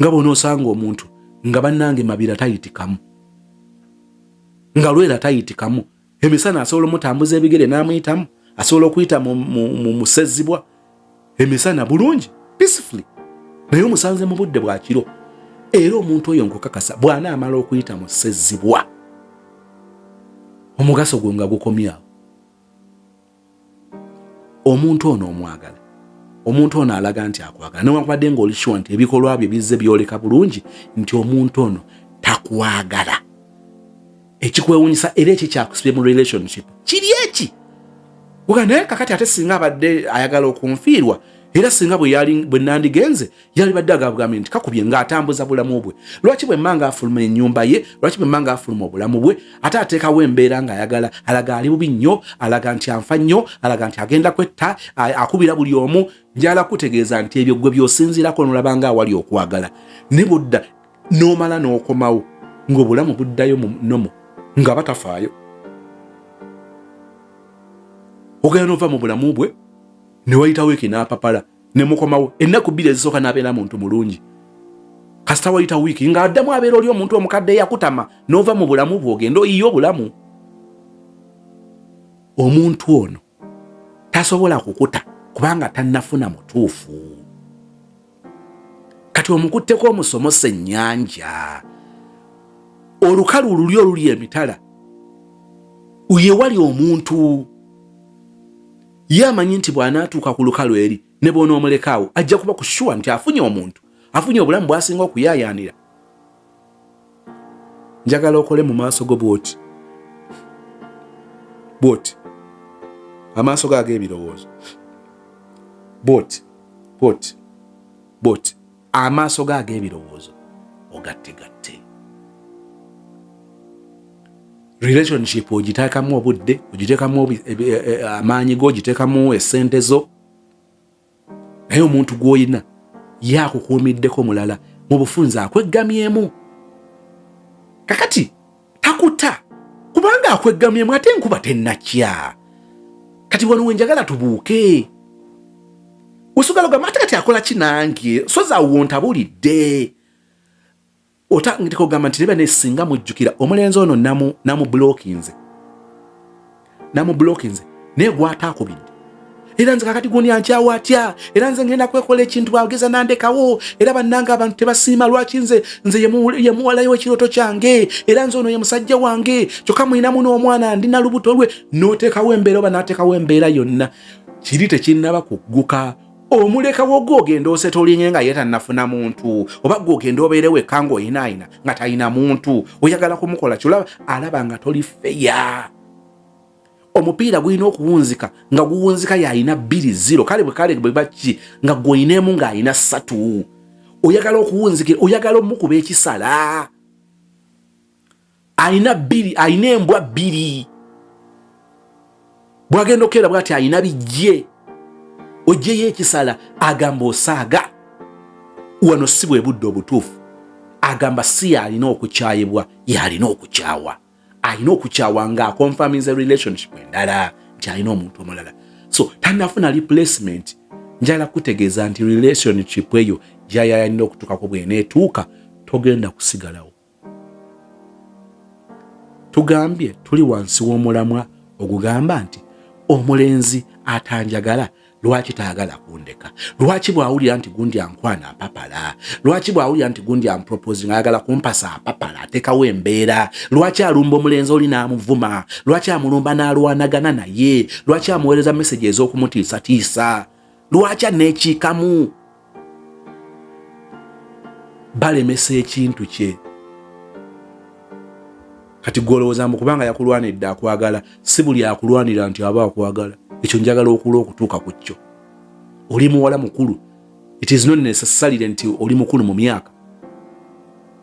Nga bw'onoosanga omuntu nga bannange Mabira tayitikamu, nga Lwera tayitikamu, emisana asobola omutambuza ebigere n'amuyitamu, asobola okuyita mu musezibwa emisana bulungi peacefully, naye omusanze mu budde bwa kiro. Era omuntu oyo nkukakasa bw'anaamala okuyita mu ssezibwa, omugaso gwe nga gukomyawo. Omuntu ono omwagala, omuntu ono alaga nti akwagala, newankubadde ng'oli sure nti ebikolwa bye bizze byoleka bulungi nti omuntu ono takwagala. Ekikwewunyisa era ekikyakusibye mu relationship kiri eki uga, naye kakati ate singa abadde ayagala okunfiirwa, era singa bwe nandigenze yalibadde agambye nti kakubye ng'atambuza bulamu bwe. Lwaki bwe mmanga afuluma ennyumba ye? Lwaki bwe mmanga afuluma obulamu bwe, ate ateekawo embeera ng'ayagala alaga ali bubi nnyo, alaga nti anfa nnyo, alaga nti agenda kwetta, akubira buli omu? Njala kutegeeza nti ebyo gwe by'osinziirako nolaba nga awali okwagala, ne budda n'omala n'okomawo ng'obulamu buddayo mu nomo nga batafaayo. Ogenda n'ova mu bulamu bwe ne wayitawo eki n'apapala ne mukomawo. Ennaku 2 ezisooka n'abeera muntu mulungi, kasita wayita wiiki ng'addamu abeera oli omuntu omukadde eyakutama n'ova mu bulamu bwe, ogenda oyiye obulamu. Omuntu ono tasobola kukuta kubanga tannafuna mutuufu. Kati omukutteko omusomosa ennyanja, olukalu luli oluli emitala yewali omuntu. Ye amanyi nti bw'anaatuuka ku lukalu eri ne bw'onoomulekaawo ajja kuba ku sure nti afunye omuntu, afunye obulamu bw'asinga okuyaayaanira. Njagala okole mu maaso go bw'oti bw'oti, amaaso go ag'ebirowoozo bw'oti bw'oti bw'oti, amaaso go ag'ebirowoozo ogattegatte. Relationship ogiteekamu obudde, ogiteekamu amaanyi go, ogiteekamu esente zo, naye omuntu gw'olina ye akukuumiddeko mulala mu bufunze, akweggamyemu. Kakati takuta kubanga akweggamyemu, ate enkuba tennakya. Kati wano wenjagala tubuuke. Osigala ogamba, ate kati akola ki nange? Soza awo ntabulidde. Otandika ogamba nti neba nesinga mujjukira omulenzi ono namublockinze, namublockinze, naye gwataakubidde. Era nze kakati gundi ankyawa atya? Era nze ngenda kwekola ekintu bwageza nandekawo. Era bannanga abantu tebasiima. Lwaki nze ye muwalayo ekirooto kyange? Era nze ono ye musajja wange, kyokka mulinamu n'omwana, ndina lubuto lwe. N'oteekawo embeera oba n'ateekawo embeera yonna, kiri tekinnaba kugguka. Omulekawo gwe ogenda osetolinge nga ye tannafuna muntu, oba gwe ogenda obeere wekka ng'oyinaayina nga talina muntu. Oyagala kumukola kyolaba alaba nga toli fair. Omupiira gulina okuwunzika nga guwunzika yalina 2-0, kale bwe kale bwe baki nga gwoyineemu ng'alina 3. Oyagala okuwunzikira, oyagala omukuba ekisala. Alina 2, alina embwa 2. Bwagenda okukeera bwati alina bijje, ojjeyo ekisala. Agamba osaaga wano si bwe budde obutuufu. Agamba si yalina okukyayibwa, yalina okukyawa. Alina okukyawa ng'aconfirminze relationship endala, nti alina omuntu omulala, so tanafuna replacement. Njagala kutegeeza nti relationship eyo gyayayalina okutuukako bweneetuuka, togenda kusigalawo. Tugambye tuli wansi w'omulamwa ogugamba nti omulenzi atanjagala lwaki taagala kundeka? Lwaki bw'awulira nti gundi ankwana apapala? Lwaki bw'awulira nti gundi amproposing, ayagala kumpasa, apapala, ateekawo embeera? Lwaki alumba omulenzi oli n'amuvuma? Lwaki amulumba n'alwanagana naye? Lwaki amuweereza message ez'okumutiisatiisa? Lwaki aneekiikamu? Balemesa ekintu kye. Kati gwolowooza mbu kubanga yakulwanidde akwagala. Si buli akulwanira nti aba akwagala. Ekyo njagala okula okutuuka ku kyo. Oli muwala mukulu. It is not necessarily nti oli mukulu mu myaka,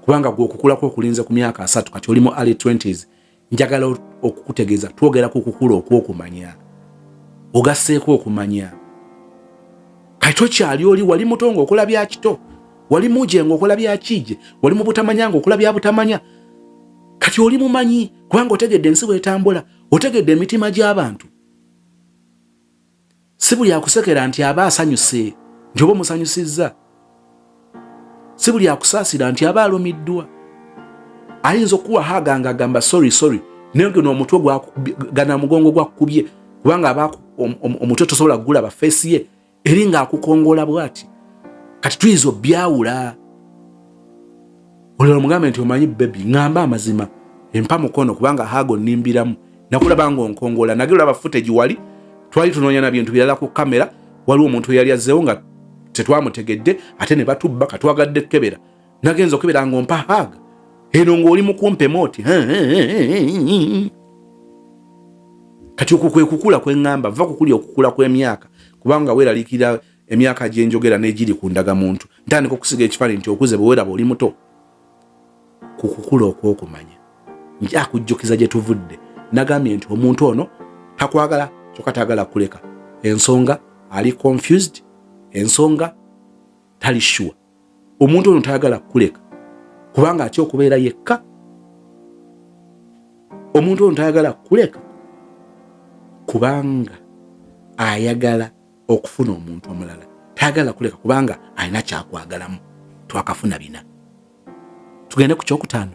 kubanga gwe okukulako okulinze ku myaka 30, kati oli mu early 20s. Njagala okukutegeeza twogera ku kukula okw'okumanya. Ogasseeko okumanya, kati tokyali oli wali muto ng'okola bya kito, wali muje ng'okola bya kiije, wali mu butamanya ng'okola bya butamanya. Kati oli mumanyi kubanga otegedde ensi bwetambula, otegedde emitima gy'abantu. Si buli akusekera nti aba asanyuse nti oba omusanyusizza. Si buli akusaasira nti aba alumiddwa. Ayinza okuwa hug nga agamba sorry, sorry, naye gino omutwe gana mugongo gwakubye, kubanga aba omutwe tosobola kugulaba face ye eri ng'akukongola bw'ati. Kati tuyinza obyawula. Olala omugambe nti omanyi baby, ŋŋamba amazima, empa mukono, kubanga hug onnimbiramu, nakulaba ng'onkongola. Nage olaba footage, wali twali tunoonya na bintu birala ku kamera. Waliwo omuntu eyali azzeewo nga tetwamutegedde, ate ne batubba. Katwagadde kukebera, nagenza okebera ng'ompa hug eno ng'oli mukumpemu oti. Kati okwo kwe kukula kwe ŋŋamba. Va kukuli okukula kw'emyaka, kubanga weeraliikirira emyaka gyenjogera n'egiri ku ndagamuntu. Ntandika okusiga ekifaananyi nti okuze bwe weeraba oli muto. Ku kukula okw'okumanya, nja kujjukiza gye tuvudde. Nagambye nti omuntu ono takwagala, kyokka tayagala kuleka. Ensonga ali confused, ensonga tali sure. Omuntu ono tayagala kukuleka kubanga atya okubeera yekka. Omuntu ono tayagala kukuleka kubanga ayagala okufuna omuntu omulala. Tayagala kuleka kubanga alina kyakwagalamu. Twakafuna bina, tugende ku kyokutaano.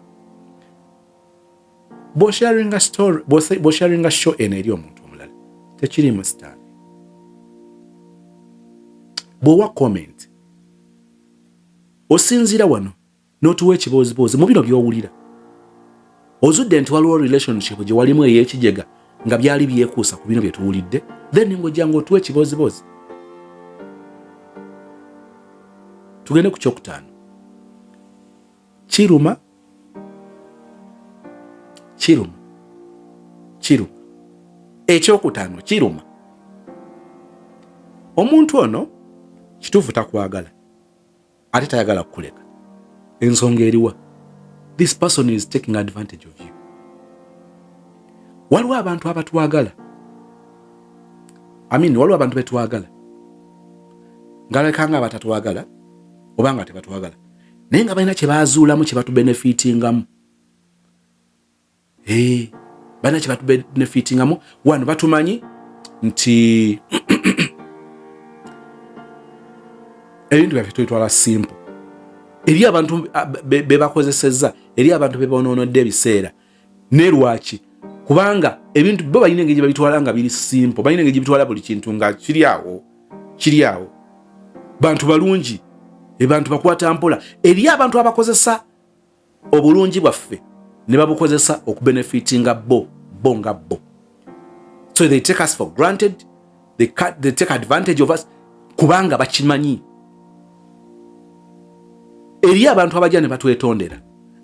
Bw'osharinga story, bw'osharinga show eno eri omuntu omulala, tekirimu sitaani. Bw'owa comment Osinziira wano n'otuwa ekibooziboozi mu bino by'owulira. Ozudde nti waliwo relationship gye walimu ey'ekijega nga byali byekuusa ku bino bye tuwulidde, then ng'ojja ng'otuwa ekibooziboozi. Tugende ku kyokutaano. Kiruma, kiruma, kiruma. Ekyokutaano kiruma. Omuntu ono kituufu takwagala, ate tayagala kukuleka. Ensonga eriwa? This person is taking advantage of you. Waliwo abantu abatwagala, I mean, waliwo abantu betwagala ngaleka nga abatatwagala oba nga tebatwagala, naye nga balina kyebazuulamu kyebatubenefitingamu. Hey, balina kyebatubenefitingamu. Wano batumanyi nti ebintu byaffe tubitwala simple. Eri abantu bebakozesezza, eri abantu bebonoonodde ebiseera. Ne lwaki? Kubanga ebintu bo balina engeri babitwala nga biri simple, balina engeri bitwala buli kintu nga kiri awo, kiri awo. Bantu balungi, abantu bakwata mpola. Eri abantu abakozesa obulungi bwaffe ne babukozesa okubenefitinga bo, bo nga bo. So they take us for granted, they take advantage of us, kubanga bakimanyi. Eri abantu abajja ne batwetondera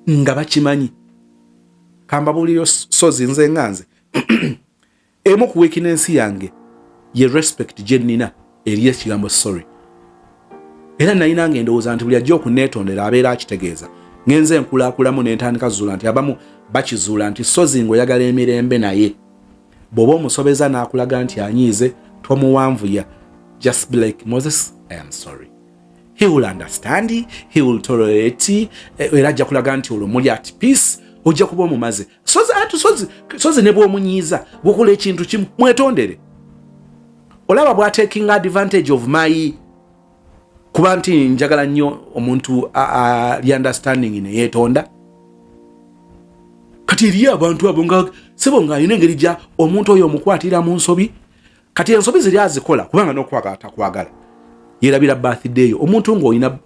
nga bakimanyi. Kambabuulire sozi, nze nga nze emu ku weakness yange ye respect gye nnina eri ekigambo sorry. Era nalina nga endowooza nti buli ajja okuneetondera abeera akitegeeza. Ngenze nkulakulamu ne ntandika zuula nti abamu bakizuula nti sozi ng'oyagala emirembe, naye bw'oba omusobeza n'akulaga nti anyiize, tomuwanvuya. Just be like, Moses, I am sorry. He will understand, he will tolerate, era ajja kulaga nti olwo muli at peace, ojja kuba omumaze. Sozi atu sozi, sozi ne bw'omunyiiza gwokola ekintu kimu, mwetondere. Olaba bw'ataking advantage of my kuba nti njagala nnyo omuntu ali understanding ne yeetonda. Kati eriyo abantu abo nga sebo ng'alina engeri gya omuntu oyo omukwatira mu nsobi. Kati ensobi ziri azikola kubanga n'okwagala takwagala, yerabira birthday yo. Omuntu ng'olina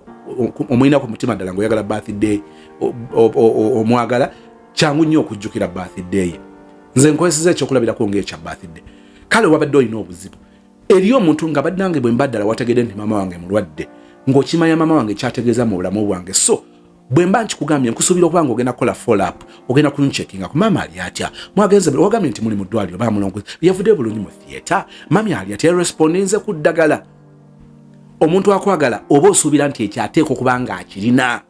omulina ku mutima ddala ng'oyagala birthday, omwagala, kyangu nnyo okujjukira birthday ye. Nze nkozeseza ekyokulabirako ng'ekya birthday. Kale wabadde olina obuzibu eri omuntu nga bannange bwe mba ddala wategedde nti maama wange mulwadde, ng'okimanya maama wange kyategeeza mu bulamu bwange. So bwe mba nkikugambye, nkusuubira okuba nga ogenda kukola follow up, ogenda kuncheckinga ku maama ali atya, mwagenze wagambye nti muli mu ddwaliro, bamulongo yavuddeyo bulungi mu theatre, mami ali atya, respondinze ku ddagala. Omuntu akwagala oba osuubira nti ekyo ateekwa okuba nga akirina,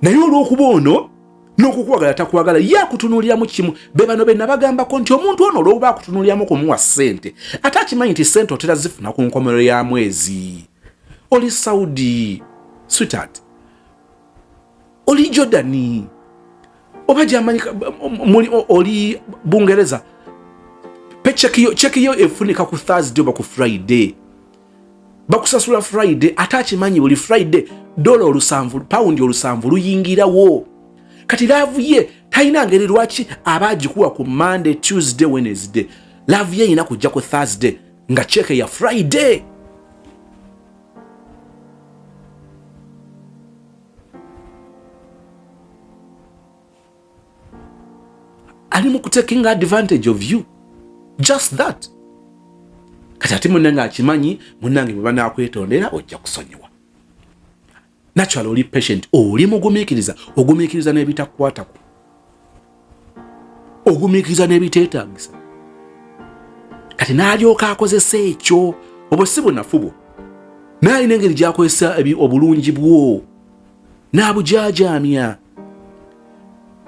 naye olw'okuba ono n'okukwagala takwagala, ye akutunuuliramu kimu. Be bano be nabagambako nti omuntu ono olw'okuba akutunuuliramu kumuwa ssente, ate akimanyi nti ssente otera zifuna ku nkomerero ya mwezi. Oli Saudi, sweetheart, oli Jordani, oba gyamanyi oli Bungereza, paycheck yo efunika ku Thursday oba ku Friday, bakusasula Friday. Ate akimanyi buli Friday dola 7, pawundi 7 luyingirawo. Kati love ye talina ngeri lwaki aba agikuwa ku Monday, Tuesday, Wednesday. Love ye erina kujja ku Thursday nga cheque ya Friday. Ali mu kutaking advantage of you, just that. Kati ate munnange akimanyi, munnange bwe banakwetondera ojja kusonyiwa. Natural oli patient, oli mugumiikiriza, ogumiikiriza n'ebitakukwatako, ogumiikiriza n'ebiteetagisa. Kati n'alyoka akozesa ekyo, obwo si bunafu bwo, naye alina engeri gy'akozesa obulungi bwo n'abujajaamya.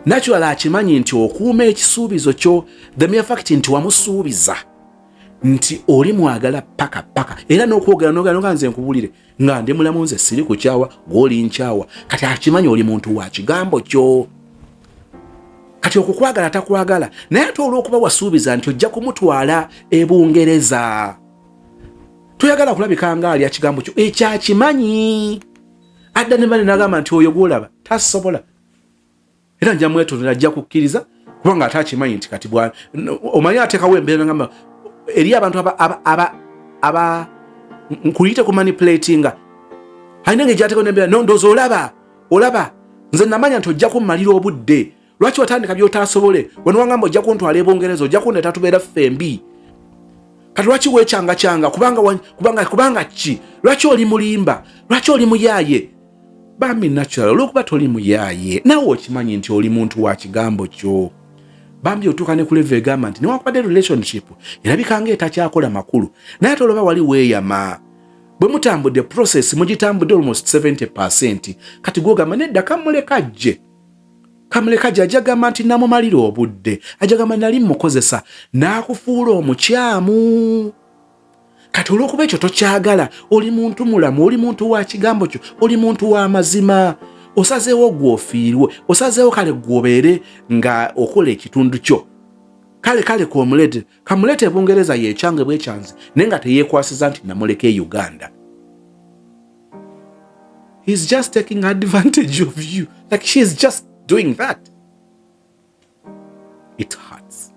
Natural akimanyi nti okuuma ekisuubizo kyo, the mere fact nti wamusuubiza nti oli mwagala paka paka, era n'okwogera nogera nga nze nkubulire nga ndi mulamu, nze siri kukyawa, gw'oli nkyawa. Kati akimanyi oli muntu wa kigambo kyo. Kati okukwagala takwagala, naye ate olw'okuba wasuubiza nti ojja kumutwala e Bungereza, toyagala kulabika nga alya kigambo kyo. Ekyakimanyi adda ne bane nagamba nti oyo gwolaba tasobola, era nja mwetondera, ajja kukkiriza, kubanga ate akimanyi nti kati omanyi ateekawo embeera nagamba eri abantu aba nkuyite ku manipulatinga. Alina engeri gyatekawo nembeera. No, ndowooza olaba, olaba nze namanya nti ojja kummalira obudde. Lwaki watandika byotasobole? Wano wangamba ojja kuntwala ebungereza, ojja kundeeta tubeera ffembi. Kati lwaki wekyangakyanga? Kubanga, kubanga, kubanga ki? Lwaki oli mulimba? Lwaki oli muyaaye? Bambi, natural, olwokuba toli muyaaye, naawe okimanyi nti oli muntu wa kigambo kyo. Bambi, otuuka ne ku level egamba nti newankubadde relationship erabika nga etakyakola makulu, naye ate olwoba wali weeyama, bwe mutambudde process, mugitambudde almost 70, kati gwogamba nedda, kamuleka ajje, kamuleka ajje. Ajja gamba nti namumalira obudde, ajja gamba nali mukozesa, n'akufuula omukyamu. Kati olwokuba ekyo tokyagala, oli muntu mulamu, oli muntu wa kigambo kyo, oli muntu wa mazima, osazeewo gwofiirwe, osazeewo kale gwobeere nga okola ekitundu kyo. Kale kale komuleete, kamuleete ebungereza, yekyange bwekyanze, naye nga teyeekwasiza nti namuleka e Uganda. He's just taking advantage of you, like she's just doing that. It hurts.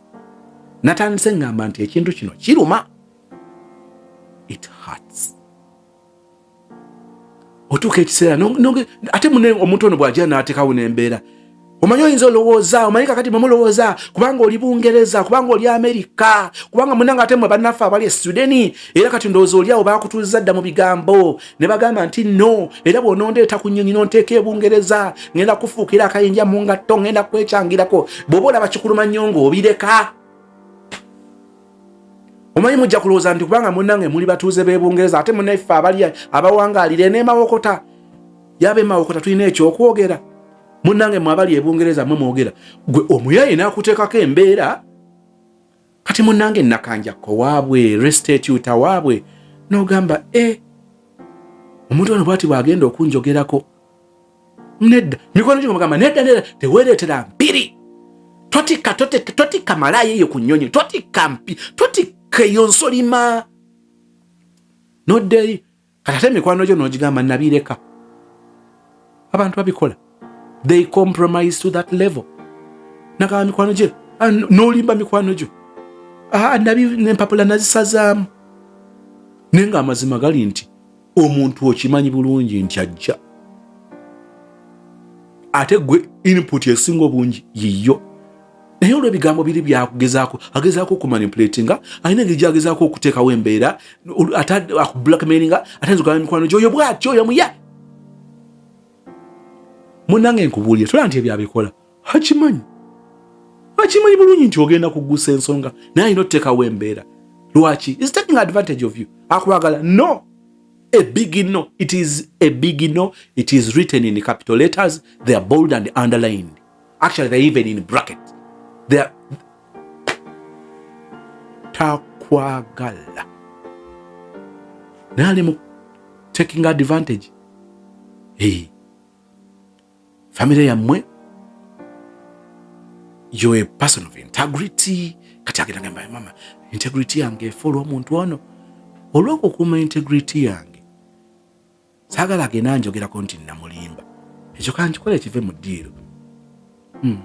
Natandise ngamba nti ekintu kino kiruma. It hurts. Otuuka ekiseera ate mune omuntu ono bw'ajja n'ateekawo n'embeera, omanyi oyinza olowooza, omanyi kakati mwemulowooza kubanga oli Bungereza, kubanga oli Amerika, kubanga munange ate mwe bannaffe abali e Sweden, era kati ndowooza oli awo bakutuuziza dda mu bigambo ne bagamba nti no, era bw'onondeeta ku nnyonyi n'onteeka e Bungereza, ngenda kufuukira akayinja mu ngatto, ngenda kwekyangirako. Bw'oba olaba kikuluma nnyo ng'obireka. Omanyi mujja kulowooza nti kubanga munnange muli batuuze b'e Bungereza, ate munnaffe abali abawangaalira n'emawokota, yaba emawokota tulina ekyokwogera. Munnange mwe abali e Bungereza mwe mwogera, gwe omuyaye n'akuteekako embeera. Kati munnange nakanjakko waabwe restituta waabwe, n'ogamba e omuntu ono bwati bw'agenda okunjogerako. Nedda, mikono gyo mugamba nedda, nedda, teweereetera mpiri, totikka, totikka, totikka malaaya eyo ku nnyonyi, totikka mpi, totikka eyo nsolima, nodda eri. Kati ate emikwano gyo n'ogigamba nabireka. Abantu babikola, they compromise to that level. Nagamba mikwano gye, ah, n'olimba mikwano gyo, ah, nabi nempapula nazisazaamu. Naye nga amazima gali nti omuntu okimanyi bulungi nti ajja, ate gwe input esinga obungi yiyo, naye olw'ebigambo biri byakugezaako, agezaako okumanipulatinga, alina engeri gyagezaako okuteekawo embeera, ate akublackmailinga, ate nzogamba mikwano gyoyo bwatyo oyo muya. Munnange nkubuulire, tola nti ebyo abikola akimanyi, akimanyi bulungi nti ogenda kugusa ensonga, naye alina otuteekawo embeera. Lwaki is taking advantage of you? Akwagala? No, a big no. It is a big no. It is written in capital letters. They are bold and underlined. Actually, they're even in bracket. They are takwagala, naye ali mu taking advantage. Hey. Famire yammwe, you're a person of integrity. Kati agenda gamba, mama, integrity yange efa olw'omuntu ono. Olw'okukuuma integrity yange, saagala agenda njogerako nti namulimba. Ekyo kankikola ekive mu ddiiro.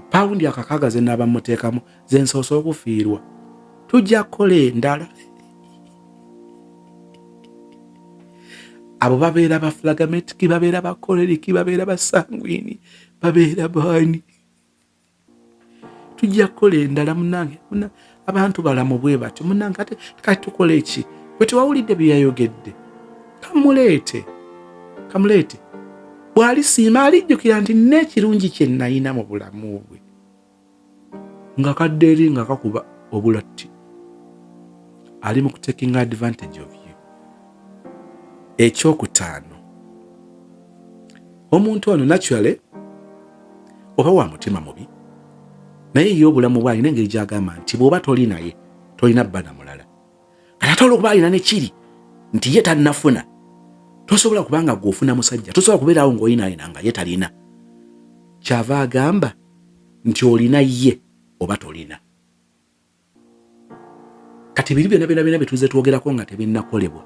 Pawundi akakaaga ze naaba muteekamu ze nsoose okufiirwa, tujja kukola endala. Abo babeera ba phlegmatic, babeera ba choleric, babeera ba sanguine, babeera baani. Tujja kukola endala munange. Abantu balamu bwe batyo munange. Ate kati tukola eki? Bwe tewawulidde bye yayogedde, kamuleete, kamuleete. Bw'alisiima alijjukira nti n'ekirungi kye nayina mu bulamu bwe nga kadde eri nga kakuba obulatti. Ali mu kutaking advantage of you. Ekyokutaano, omuntu ono naturally oba wa mutima mubi, naye ye obulamu bwe alina engeri gyagamba nti bw'oba toli naye tolina bbana mulala. Kati ate olwokuba alina nekiri nti ye tannafuna, tosobola kubanga gweofuna musajja, tosobola kubeerawo ng'olina nga ye talina. Kyava agamba nti olina ye oba tolina. Kati biri byonna byonna byonna byetuze twogerako nga tebinnakolebwa,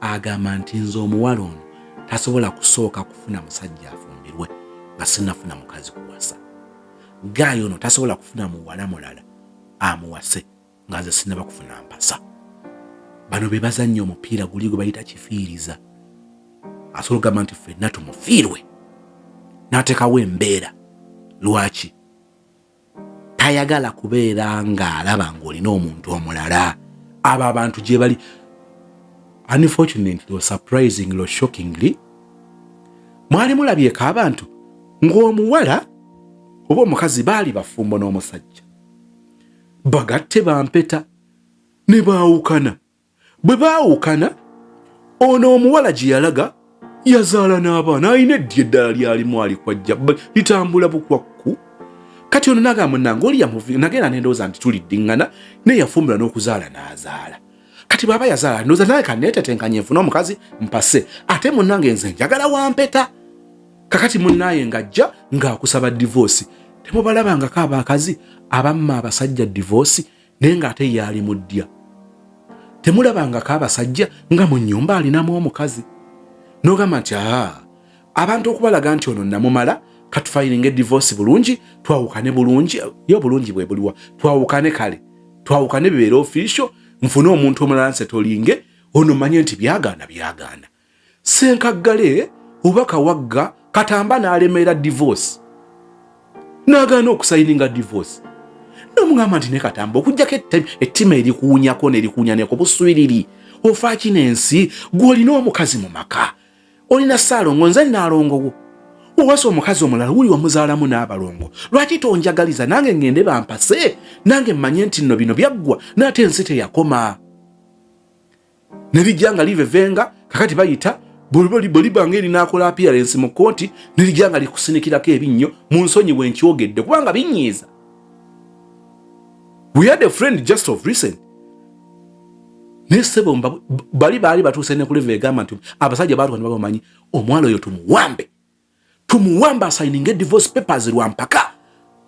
agamba nti nze omuwala ono tasobola kusooka kufuna musajja afumbirwe nga sinnafuna mukazi kuwasa. Gaayo ono tasobola kufuna muwala mulala amuwase nga nze sinnaba kufuna mpasa. Bano be bazannya omupiira guli gwe bayita kifiiriza. Asobola okugamba nti ffenna tumufiirwe, n'ateekawo embeera. Lwaki tayagala kubeera ng'alaba ng'olina omuntu omulala? Abo abantu gye bali. Unfortunately or surprisingly or shockingly, mwali mulabyeko abantu ng'omuwala oba omukazi baali bafumbo n'omusajja, bagatte bampeta, ne baawukana. Bwe baawukana, ono omuwala gye yalaga yazaala n'abaana, alina eddi eddala lyalimu alikwajja litambula bukwakku. Kati ono nagamba, munange oli yamuvi, nagenda nendowooza nti tuliddiŋŋana, naye yafumbirwa n'okuzaala n'azaala. Kati bw'aba yazaala, ndowooza naye kaneetetenkanye nfune omukazi mpase, ate munnange nze njagala wampeta. Kakati munnaye ng'ajja ng'akusaba divorce. Temubalabangako abakazi abamma abasajja divorce, naye ng'ate ye ali mu ddya? Temulabangako abasajja nga mu nnyumba alinamu omukazi, n'ogamba nti aa, abantu okubalaga nti ono namumala, katufilinga divorce bulungi, twawukane bulungi. Ye obulungi bwe buliwa? Twawukane, kale twawukane bibeere official, nfune omuntu omulala nsetolinge ono, manye nti byagaana byagaana. Senkaggale oba kawagga katamba n'alemeera divorce, n'agaana okusayininga divorce, nomugamba nti ne Katamba, okugjako ettima erikuwunyako nerikuwunya nekubuswiriri, ofaaki n'ensi gw'olina omukazi mu maka, olina Saalongo, nze naalongowo, owasa omukazi omulala, wuli wamuzaalamu n'abalongo, lwaki tonjagaliza nange ngende bampase, nange mmanye nti nno bino byaggwa, naate ensi teyakoma? Ne lijja nga livevenga. Kakati bayita bwe libanga erinakola appearance mu kooti, ne lijja nga likusinikirako ebinnyo. Mu nsonyi bwe nkyogedde, kubanga binyiiza. We had a friend just of recent, naye sebo bali baali batuuse ne ku level egamba nti abasajja baatuka ne babamanyi omuwala oyo tumuwambe, tumuwambe asayininga divorce papers lwampaka.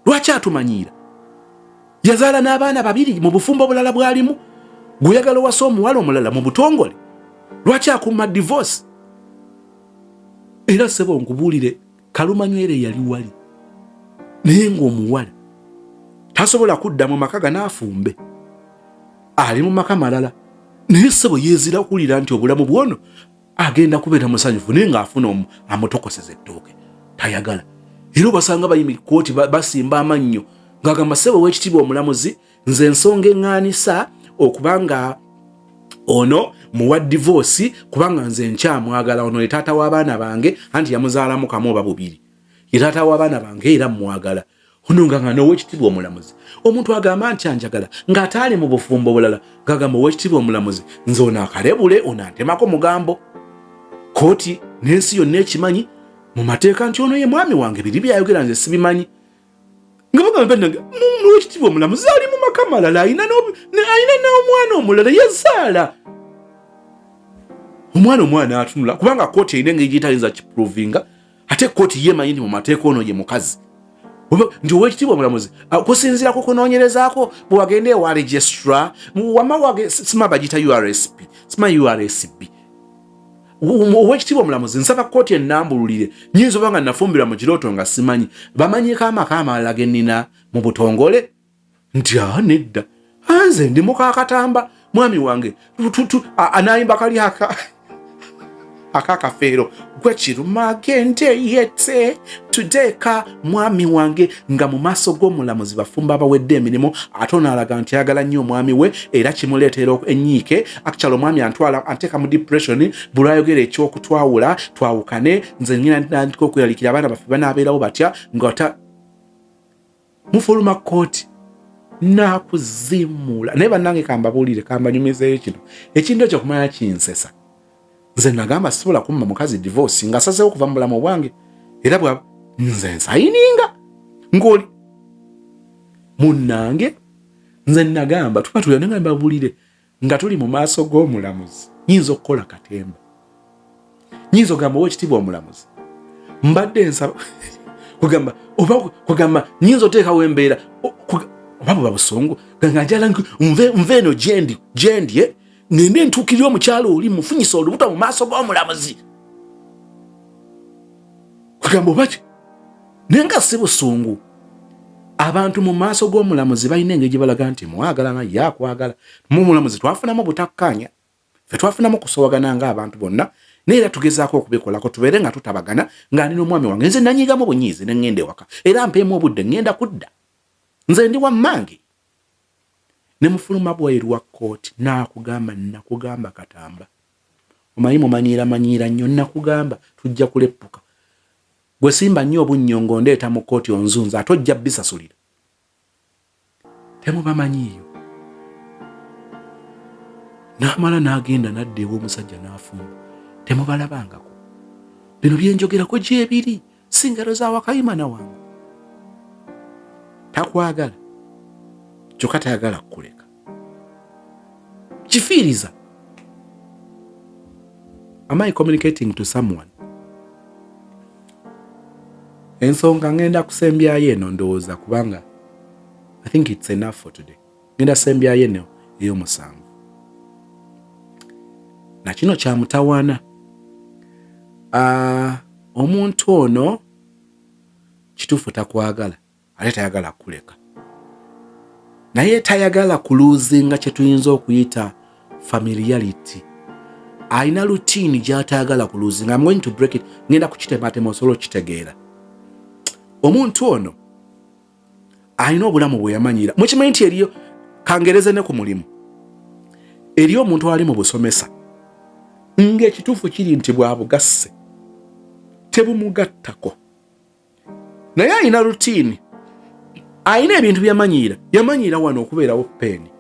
Lwaki atumanyiira? Yazaala n'abaana babiri mu bufumbo obulala bwalimu, gweyagala owasa omuwala omulala mu butongole. Lwaki akuuma divorce? Era sebo nkubuulire, kalumanywere yali wali, naye ng'omuwala tasobola kudda mu maka ganaafumbe, ali mu maka malala, naye sebo yeezira okuwulira nti obulamu bwono agenda kubeera musanyufu, naye ng'afuna amutokoseza ettooke tayagala. Era obasanga bayimi kooti basimba amannyo ng'agamba, "Ssebo ow'ekitiibwa omulamuzi, nze ensonga eŋŋaanisa okubanga ono muwa divorce, kubanga nze nkyamwagala. Ono ye taata w'abaana bange, anti yamuzaalamu kamu oba bubiri, ye taata w'abaana bange era mmwagala." Ono nga nga n'owekitiibwa omulamuzi, omuntu agamba nti anjagala ng'ate ali mu bufumbo bulala, ng'agamba, "Owekitiibwa omulamuzi, nze ono akalebule, ono antemako mugambo." Kooti n'ensi yonna ekimanyi mu mateeka nti ono ye mwami wange, biri byayogera nze sibimanyi. Nga bagamba nange, "Owekitiibwa omulamuzi, ali mu maka malala, alina n'omwana omulala, yazaala omwana." Omwana atunula, kubanga kooti erina engeri gyetayinza kiprovinga, ate kooti yemanyi nti mu mateeka ono ye mukazi, nti, "Owekitiibwa omulamuzi, kusinziira ku kunoonyerezaako bwe wagenda ewa registrar wama sima bagita URSP, sima URSB, owekitiibwa omulamuzi, nsaba kooti enambululire, nyinza oba nga nafumbirwa mu kirooto nga simanyi, bamanyiko amaka amalala ge nnina mu butongole?" Nti, "Aa, nedda, anze ndi mukakatamba, mwami wange anayimba kali aka akakafeero gwe kiruma agende yete tudeeka mwami wange." Nga mu maaso g'omulamuzi bafumba abawedde emirimu, ate ono alaga nti ayagala nnyo omwami we era kimuleetera enyiike. "Actually omwami antwala anteeka mu depression, buli ayogera ekyokutwawula twawukane, nze ngenda ntandika okweralikira abaana baffe banaabeerawo batya." Nga mufuluma kooti nakuzimula. Naye bannange, kambabuulire, kambanyumizeeyo kino ekintu ekyo kumanya kinsesa. Nze nagamba sisobola kumma mukazi divorce nga asazeewo okuva mu bulamu bwange, era bwa nze nsayininga ng'oli munnange. Nze nagamba tuba tulira, naye nga mbabuulire, nga tuli mu maaso g'omulamuzi, nyinza okukola katemba, nyinza okugamba, "Owekitiibwa omulamuzi, mbadde nsaba kugamba," oba kugamba nyinza oteekawo embeera, oba buba busungu, nga njala nve eno gyendi gyendye, ngende ntuukirire omukyalo oli mufunyisa olubuto mu maaso g'omulamuzi, kugamba obaki. Naye nga si busungu. Abantu mu maaso g'omulamuzi balina engeri gye balaga nti mwagala nga ye akwagala. Mu mulamuzi twafunamu butakkaanya, ffe twafunamu kusowagana ng'abantu bonna. Naye era tugezaako okubikolako tubeere nga tutabagana nga ndi n'omwami wange. Nze nanyigamu bunyiizi ne ŋŋenda ewaka, era mpeemu obudde ŋŋenda kudda. Nze ndi wa mmange. Ne mufuluma bweru wa kkooti n'akugamba, Nnakugamba Katamba. Omanyi mumanyiira manyiira nnyo, nnakugamba tujja kuleppuka. Gwe simba nnyo obunnyo ng'ondeeta mu kkooti onzunza ate ojja bisasulira. Temubamanyiiyo. N'amala n'agenda n'adda ew'omusajja n'afumba. Temubalabangako. Bino bye njogerako gyebiri, si ngalo za Wakayimana wange. Takwagala kyokka tayagala kukuleka. Kifiiriza. Am I communicating to someone? Ensonga ngenda kusembyayo eno ndowooza kubanga I think it's enough for today. Ngenda sembyayo eno ey'omusanvu. Na kino kya mutawaana. Omuntu ono kituufu takwagala ate tayagala kukuleka, naye tayagala kuluzinga kye tuyinza okuyita familiarity. Alina routine gy'atayagala kuluzinga. I'm going to break it, ngenda kukitematema osobola okukitegeera. Omuntu ono alina obulamu bwe yamanyiira. Mukimanyi nti eriyo, kangereze ne ku mulimu, eriyo omuntu ali mu busomesa ng'ekituufu kiri nti bwabugasse tebumugattako, naye alina routine, alina ebintu byamanyiira. Yamanyiira wano okubeerawo peeni,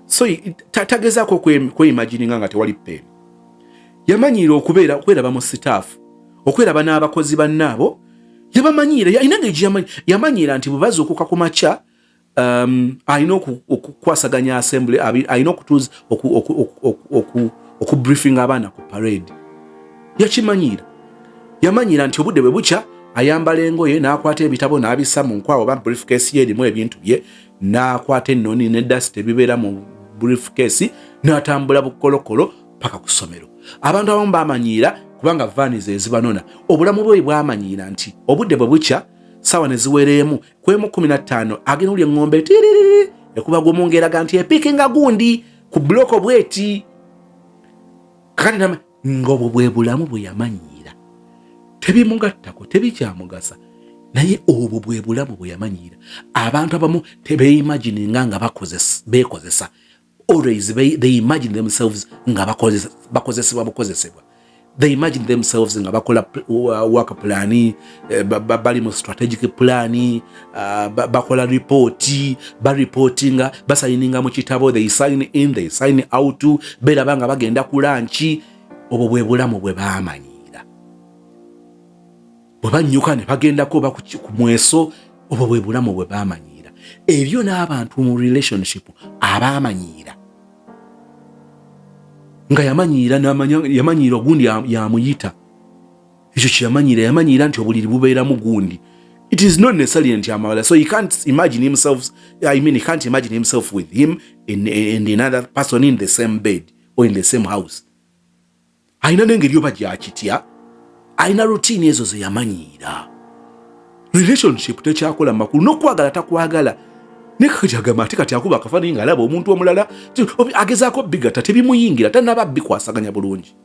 so tagezaako kweimagininga nga tewali peeni. Yamanyiira okubeera okweraba mu sitaafu, okweraba n'abakozi bannaabo yabamanyiira. Alina engeri yamanyiira nti bwe bazuukuka ku makya, alina okukwasaganya assembly, alina okutuuza okubriefinga abaana ku parade. Yakimanyiira. Yamanyiira nti obudde bwe bukya ayambala engoye n'akwata ebitabo n'abissa mu nkwawa oba briefcase ye erimu ebintu bye, n'akwata ennoni ne dust ebibeera mu briefcase n'atambula bukolokolo paka ku ssomero. Abantu abamu bamanyiira kubanga vaani ze ezibanona. Obulamu bwe bwamanyiira nti obudde bwe bukya, saawa ne ziwereemu kwemu 15, agenda olya eŋŋombe tiririri ekuba gumu ng'eraga nti epiikinga gundi ku buloko bweti. Kakati ng'obwo bwe bulamu bwe yamanyiira, tebimugattako, tebikyamugasa, naye obwo bwe bulamu bwe yamanyiira. Abantu abamu tebeeimagininga nga beekozesa. Always they imagine themselves nga bakozesebwa bukozesebwa. They imagine themselves nga bakola work plan, bali mu strategic plan, bakola report, bareportinga, basayininga mu kitabo, they sign in, they sign out, beraba nga bagenda ku lunch. Obwo bwe bulamu bwe baamanyiira. Bwe bannyuka ne bagendako oba ku mweso, obwo bwe bulamu bwe baamanyiira. Ebyo n'abantu mu relationship abaamanyiira nga yamanyiira yamanyiira ogundi yamuyita ekyo kyeyamanyiira. Yamanyiira nti obuliri bubeeramu gundi. It is not necessarily nti amawala, so he can't imagine himself, I mean, he can't imagine himself with him and another person in the same bed or in the same house. Alina n'engeri oba gyakitya, alina routine ezo ze yamanyiira. Relationship tekyakola makulu, n'okwagala takwagala. Naye kati agamba ate kati akuba akafaananyi ng'alaba omuntu omulala, agezaako bigatta, tebimuyingira, tanaba bikwasaganya bulungi.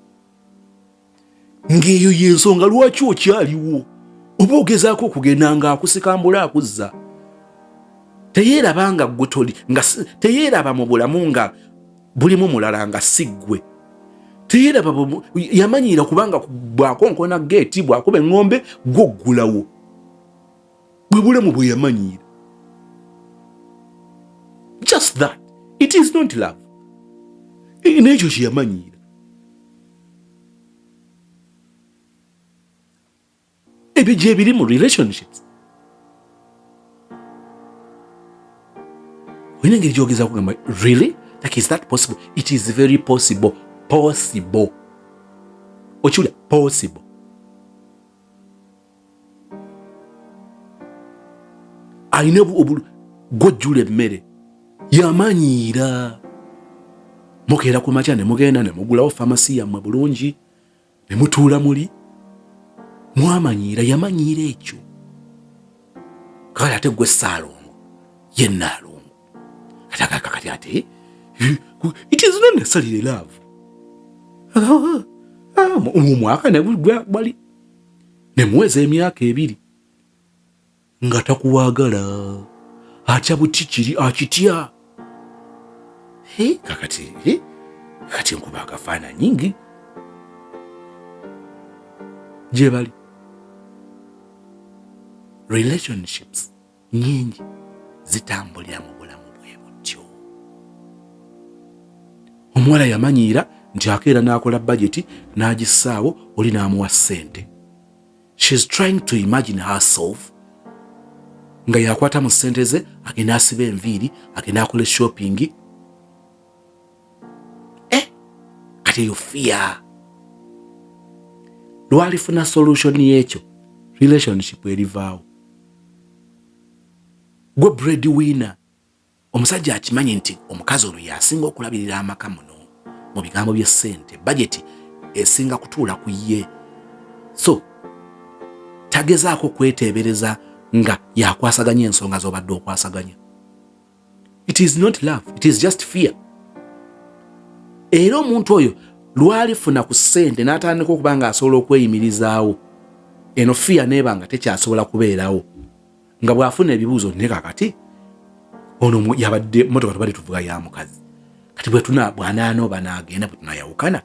Ng'eyo y'ensonga lwaki okyaliwo, oba ogezaako okugenda ng'akusikambula akuzza. Teyeeraba nga ggwe toli, nga teyeeraba mu bulamu nga bulimu mulala nga si ggwe. Teyeeraba, yamanyiira kubanga bw'akonkona geeti, bw'akuba eŋŋombe, gwoggulawo. Bwe bulamu bwe yamanyiira. Just that. It is not love. N'ekyo kye yamanyiira. Ebyo gye biri mu relationships. Olina engeri gyogeza kugamba, really, like, is that possible? It is very possible. Possible, okiwulira? Possible. Alina gwojjula emmere, yamanyiira mukeera ku makya ne mugenda ne mugulawo famasi yammwe bulungi ne mutuula muli mwamanyiira. Yamanyiira ekyo. Kale ate gwe Ssaalongo, ye Nnaalongo, kati agaka kati ate it is not necessarily love. Ah, omwaka negwali nemuweza emyaka 2 nga takuwagala, atya buti kiri akitya. Kakati kati nkuba akafaananyi ngi gye bali. Relationships nyingi zitambulira mu bulamu bwe butyo. Omuwala yamanyiira nti akeera n'akola bajeti n'agissaawo, oli n'amuwa ssente. She's trying to imagine herself nga yakwata mu ssente ze, agenda asiba enviiri, agenda akola shopping. Kati eyo fear lwalifuna solution y'ekyo, relationship erivaawo. Gwe bread winner, omusajja akimanyi nti omukazi ono yasinga okulabirira amaka muno mu bigambo by'essente, bajeti esinga kutuula ku ye, so tagezaako kweteebereza nga yakwasaganya ensonga z'obadde okwasaganya. It is not love, it is just fear. Era omuntu oyo lwalifuna ku ssente n'atandika okuba nga asobola okweyimirizaawo, eno fear neeba nga tekyasobola kubeerawo, nga bw'afuna ebibuuzo ne kakati ono yabadde motoka tubadde tuvuga ya mukazi, kati bwetuna bw'anaanooba n'agenda, bwe tunayawukana,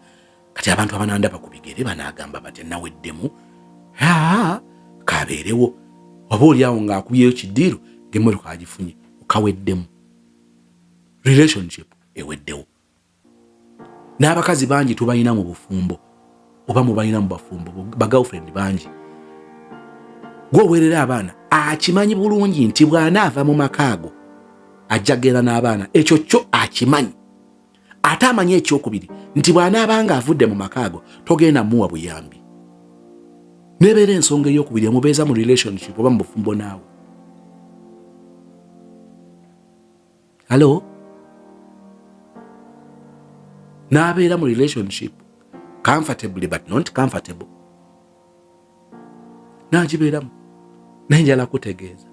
kati abantu abanandaba ku bigere banaagamba batya? Naweddemu. Aa, kabeerewo oba oliawo ng'akubyeyo kiddiiro ng'emmotoka agifunye, okaweddemu, relationship eweddewo. N'abakazi bangi tubalina mu bufumbo oba mubalina mu bafumbo, bagirlfriend bangi. Gwoweerera abaana akimanyi bulungi nti bw'anaava mu maka ago ajja kgenda n'abaana, ekyo kyo akimanyi. Ate amanyi ekyokubiri nti bw'anaabanga avudde mu maka ago togenda muwa buyambi, nebeera ensonga eyokubiri emubeeza mu relationship oba mu bufumbo naawe. Hallo, n'abeera mu relationship comfortably but not comfortable, n'agibeeramu. Naye njala kutegeeza,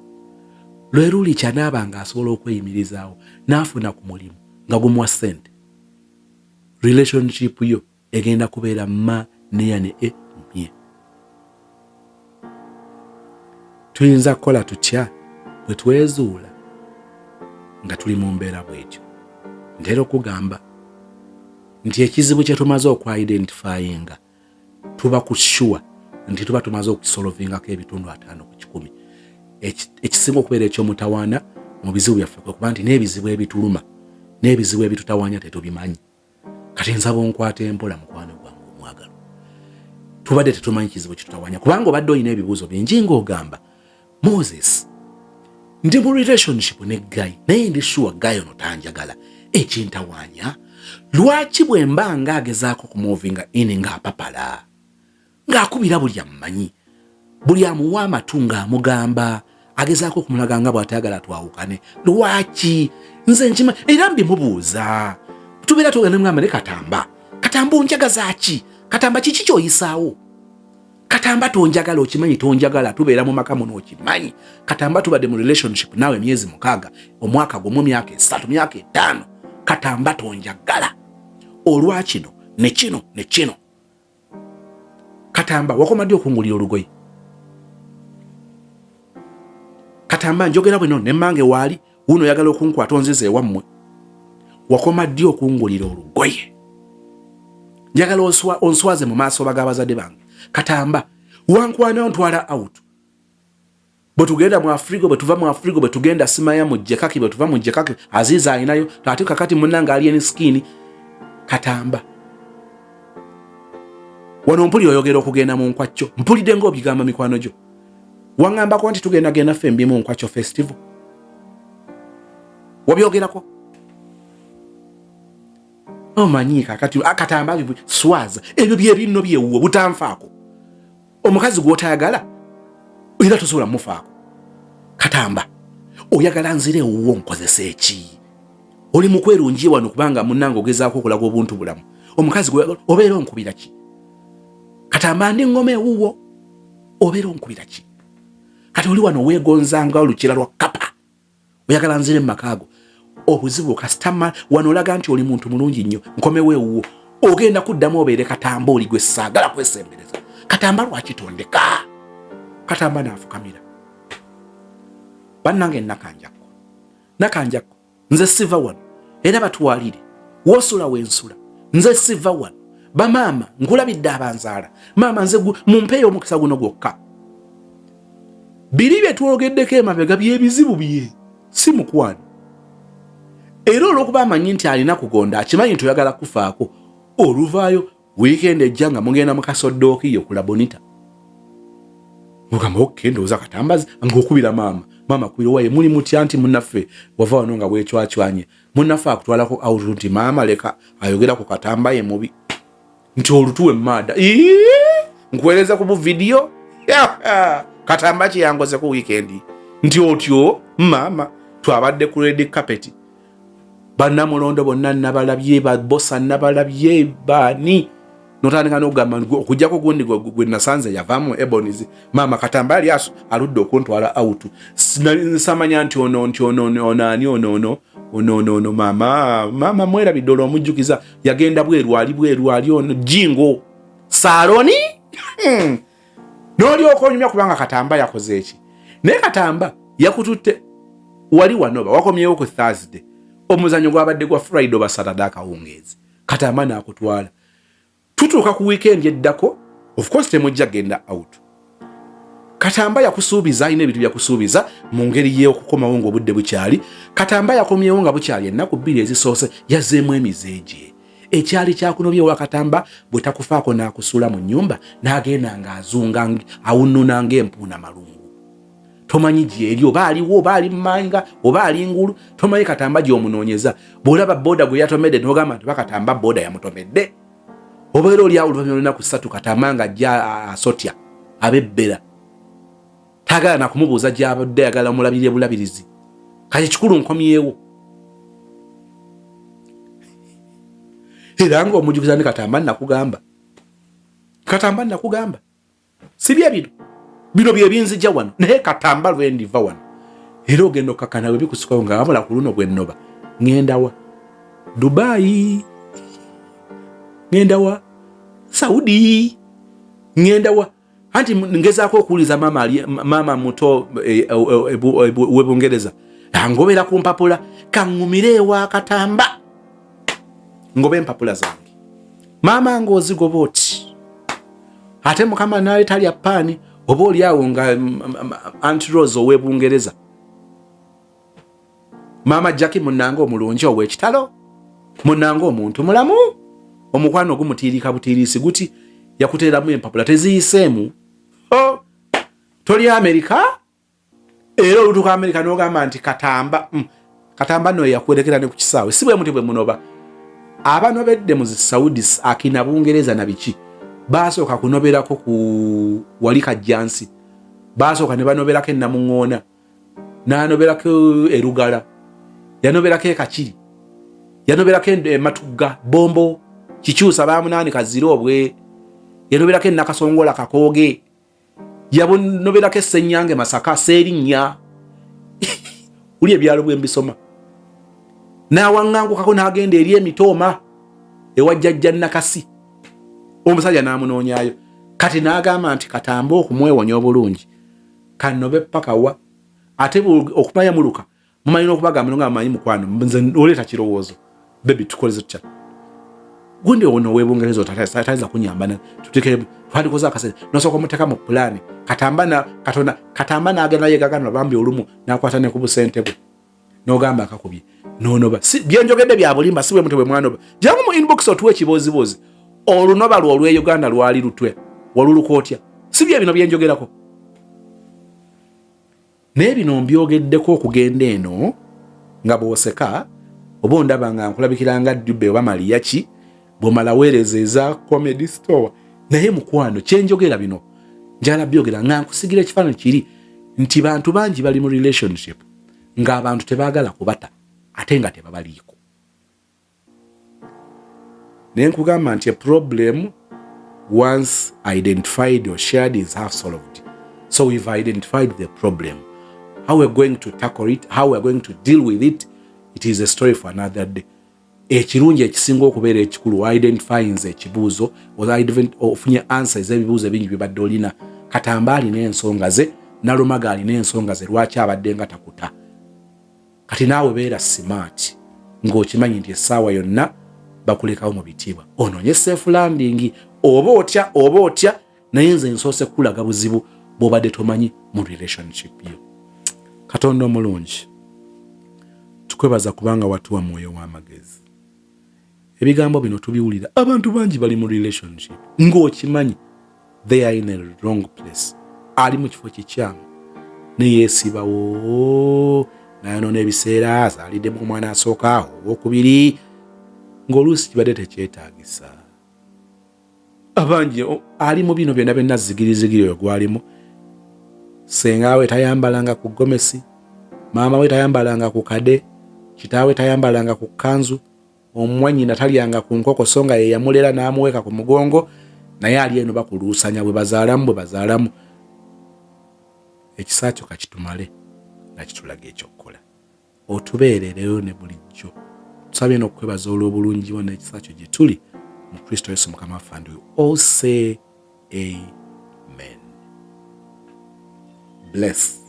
lwe luli kyanaaba nga asobola okweyimirizaawo n'afuna ku mulimu nga gumuwa ssente, relationship yo egenda kubeera ma neya ne e mye. Tuyinza kukola tutya bwe twezuula nga tuli mu mbeera bwetyo? Ntera okugamba nti ekizibu kye tumaze okwidentifyinga, tuba ku sure nti tuba tumaze okukisolvingako 50%. Ekisinga okubeera ekyomutawaana mu bizibu byaffe kwe kuba nti n'ebizibu ebituluma n'ebizibu ebitutawaanya tetubimanyi. Kati nsaba onkwata empola, mukwano gwange omwagalo. Tubadde tetumanyi kizibu kitutawaanya, kubanga obadde olina ebibuuzo bingi ng'ogamba, "Moses, ndi mu relationship ne guy, naye ndi sure guy ono tanjagala. Ekintawaanya, lwaki bwe mba nga agezaako kumuvinga in ng'apapala, ng'akubira buli amumanyi, buli amuwa amatu, ng'amugamba, agezaako okumulaga nga bw'atayagala twawukane? Lwaki nze nkima era mbimubuuza?" Tubeera tugenda mugamba ne Katamba, "Katamba, onjagaza ki? Katamba, kiki kyoyisaawo? Katamba, tonjagala, okimanyi tonjagala. Tubeera mu maka muno, okimanyi. Katamba, tubadde mu relationship naawe emyezi 6, omwaka gumu, myaka 3, myaka 5. Katamba, tonjagala olwa kino ne kino ne kino. Katamba, wakoma ddi okungulira olugoye? Katamba, njogera bwino nemmange waali wuno, oyagala okunkwata onziza ewammwe. Wakoma ddi okungulira olugoye? Njagala onswaze mu maaso bag'abazadde bange. Katamba, wankwana ontwala out, bwe tugenda mu Afrigo, bwe tuva mu Afrigo, bwe tugenda simaya mu Jekaki, bwe tuva mu Jekaki Aziza alinayo, ate kakati munnange Alien Skin. Katamba, wano mpuli oyogera okugenda mu nkwacyo, mpulidde ng'obigamba mikwano gyo. Waŋŋambako nti tugenda genda ffembi mu Nkwacyo Festival, wabyogerako. Omanyi kakati Katamba swaza ebyo byebinno byewuwo butanfaako. Omukazi gw'otayagala era tosobola mufaako. Katamba, oyagala nzira ewuwo nkozesa eki? Oli mukwerungi wano kubanga munnange ogezaako okulaga obuntu bulamu. Omukazi gw'oyagala obeera onkubira ki? Katamba, ndi ngoma ewuwo, obeera onkubira ki? Kati oli wano weegonzanga olukira lwa kapa, oyagala nzire mu maka ago. Obuzibu kasitama wano olaga nti oli muntu mulungi nnyo, nkomewo ewuwo. Ogenda kuddamu obeere Katamba oli gwe saagala kwesembereza. Katamba lwaki tondeka? Katamba naafukamira. Bannange, Nakanjakko, Nakanjakko, nze siva wano, era batwalire wosula wensula, nze siva wano. Bamaama nkulabidde abanzaala, maama nze mumpeeyo omukisa guno gwokka. Biri bye twogeddeko emabega byebizibu bye si mukwano, era olw'okuba amanyi nti alina kugonda, akimanyi nti oyagala kufaako, oluvaayo wiikendi ejja nga mugenda mu kasodookiyo ku Labonita, mugamba okay, ndowooza Katambazi ng'okubira maama. Maama kubira, waye muli mutya? Nti munnaffe wava wano nga bwecwacwanye, munnaffe akutwalako out. Nti maama leka ayogera ku Katamba, ye mubi, nti olutuwe maada nkuweereza ku buvidiyo Katamba kyeyangoze ku wiikendi. Nti otyo maama, twabadde ku red carpet, bannamulondo bonna nabalabye, babosa nabalabye, baani, notandika nokugamba okujjako gundi gwe nasanze yavaamu ebonies. Maama, Katamba yali aludde okuntwala out, nsamanya nti ono, nti ono ono ani, ono ono ono ono ono. Maama, maama mwerabidde, olwo omujjukiza yagenda bweru, ali bweru, ali ono jingo saaloni. N'olyoka onyumya kubanga Katamba yakoze eki. Naye Katamba yakututte wali wanoba wakomyewo ku Thursday, omuzanyo gwabadde gwa Friday oba Saturday akawungeezi, Katamba n'akutwala. Tutuuka ku weekend eddako, of course temujja genda out. Katamba yakusuubiza, alina ebintu byakusuubiza mu ngeri y'okukomawo ng'obudde bukyali. Katamba yakomyewo nga bukyali, ennaku 2 ezisoose yazzeemu emize gye. Ekyali kyakunobye wa Katamba bwe takufaako n'akusuula mu nnyumba n'agenda ng'azunga awunnuna ng'empuuna malungu, tomanyi gyeri, oba aliwo oba ali mumanga oba ali ngulu, tomanyi Katamba gy'omunoonyeza. Bw'olaba boda gwe yatomedde n'ogamba nti bakatamba boda yamutomedde. Obeera oli awo, oluvannyuma lw'ennaku 3 Katamba nga ajja asotya abebbera, tagala nakumubuuza gy'abadde, ayagala omulabirire bulabirizi. Kati kikulu nkomyewo era ng'omujukiza ni Katamba, nakugamba, Katamba nakugamba, si bye bino, bino bye binzija wano. Naye Katamba lwendiva wano era ogenda okakana bwe bikusukawo nga wabula ku luno bwennoba ŋŋenda wa Dubayi, ŋŋenda wa Saudi, ŋŋenda wa. Anti ngezaako okuwuliza maama ali maama muto we Bungereza angobera ku mpapula, kaŋŋumire ewa Katamba ngoba empapula zange. Maama ng'ozigoba oti ate Mukama naleeta lya paani, oba oli awo nga Aunt Rose ow'e Bungereza, maama Jacki munange omulungi ow'ekitalo, munange omuntu mulamu, omukwano ogumutiirika butiirisi guti, yakuteeramu empapula teziyiseemu. Oh, toli Amerika, era olutuuka Amerika n'ogamba nti Katamba, Katamba no yakuwerekera ne ku kisaawe. Si bwe muti bwe munoba? Abanobedde mu Saudi akina Bungereza na biki basooka kunoberako ku wali Kajjansi, basooka ne banoberako enamuŋoona, n'anoberako Erugala, yanoberako Ekakiri, yanoberako Ematugga, Bombo, Kikyusa, bamunaani Kazire obwe, yanoberako Enakasongola, Kakooge, yabonoberako Essenyange, Masaka, Seerinnya, uli ebyalo bwe mbisoma, n'awaŋŋangukako n'agenda eri Emitooma ewa jjajja Nakasi, omusajja n'amunoonyaayo. Kati n'agamba nti Katamba okumwewonya obulungi kanobe paka wa ate okumanya muluka mumanyi n'okubagamba nga manyi mukwano nze oleeta kirowoozo, baby tukoleze tutya gundi ono ow'ebungereza otayinza kunyamba tuteke twandikoze akasente, nosooka omuteeka mu pulaani. Katamba na katonda, Katamba n'agenda yegagana bambi, olumu n'akwata ne ku busente bwe n'ogamba akakubye nonoba. Si byenjogedde bya bulimba? Si bwe mutwe bwe mwanoba? Jangu mu inbox otuwe ekibooziboozi, olunoba lwo olw'e Uganda lwali lutwe, waluluka otya? Si bye bino byenjogerako? Naye bino mbyogeddeko okugenda eno nga bw'oseka oba ondaba nga nkulabikira nga Dube oba Maliyaki bw'omala weereza eza Comedy Store. Naye mukwano, kyenjogera bino njagala byogera nga nkusigira ekifaananyi kiri nti bantu bangi bali mu relationship ng'abantu tebaagala kubata ate nga tebabaliiko. Naye nkugamba nti a problem once identified or shared is half solved. So we've identified the problem. How we're going to tackle it, how we're going to deal with it, it is a story for another day. Ekirungi ekisinga okubeera ekikulu, identifyinze ekibuuzo, ofunye answer ez'ebibuuzo ebingi byebadde olina. Katamba alina ensonga ze, Nalumaga alina ensonga ze lwaki abadde nga takuta. Kati naawe beera smart ng'okimanyi nti essaawa yonna bakulekawo mu bitiibwa, onoonye safe landing. Oba otya, oba otya, naye nze nsoose kukulaga buzibu bw'obadde tomanyi mu relationship yo. Katonda omulungi, tukwebaza kubanga watuwa mwoyo w'amagezi. Ebigambo bino tubiwulira, abantu bangi bali mu relationship ng'okimanyi they are in a wrong place, ali mu kifo kikyamu, neyeesibawo nayonoona ebiseera, azaaliddemu omwana asooka, owokubiri, ng'oluusi kibadde tekyetaagisa. Abangi ali mu bino byonna byonna, zigirizigiri oyo gwalimu. Senga we tayambalanga ku gomesi, maama we tayambalanga ku kade, kitaawe tayambalanga ku kanzu, omwanyina talyanga ku nkoko, so nga ye yamulera n'amuweeka ku mugongo, naye ali eno bakuluusanya bwe bazaalamu bwe bazaalamu. Ekisa kyo kakitumale nga kitulaga ekyokukola, otubeerereyo ne bulijjo. Tusabye n'okukwebaza olw'obulungi bwo n'ekisa kyo gye tuli mu Kristo Yesu Mukama waffe, and we all say amen. Bless.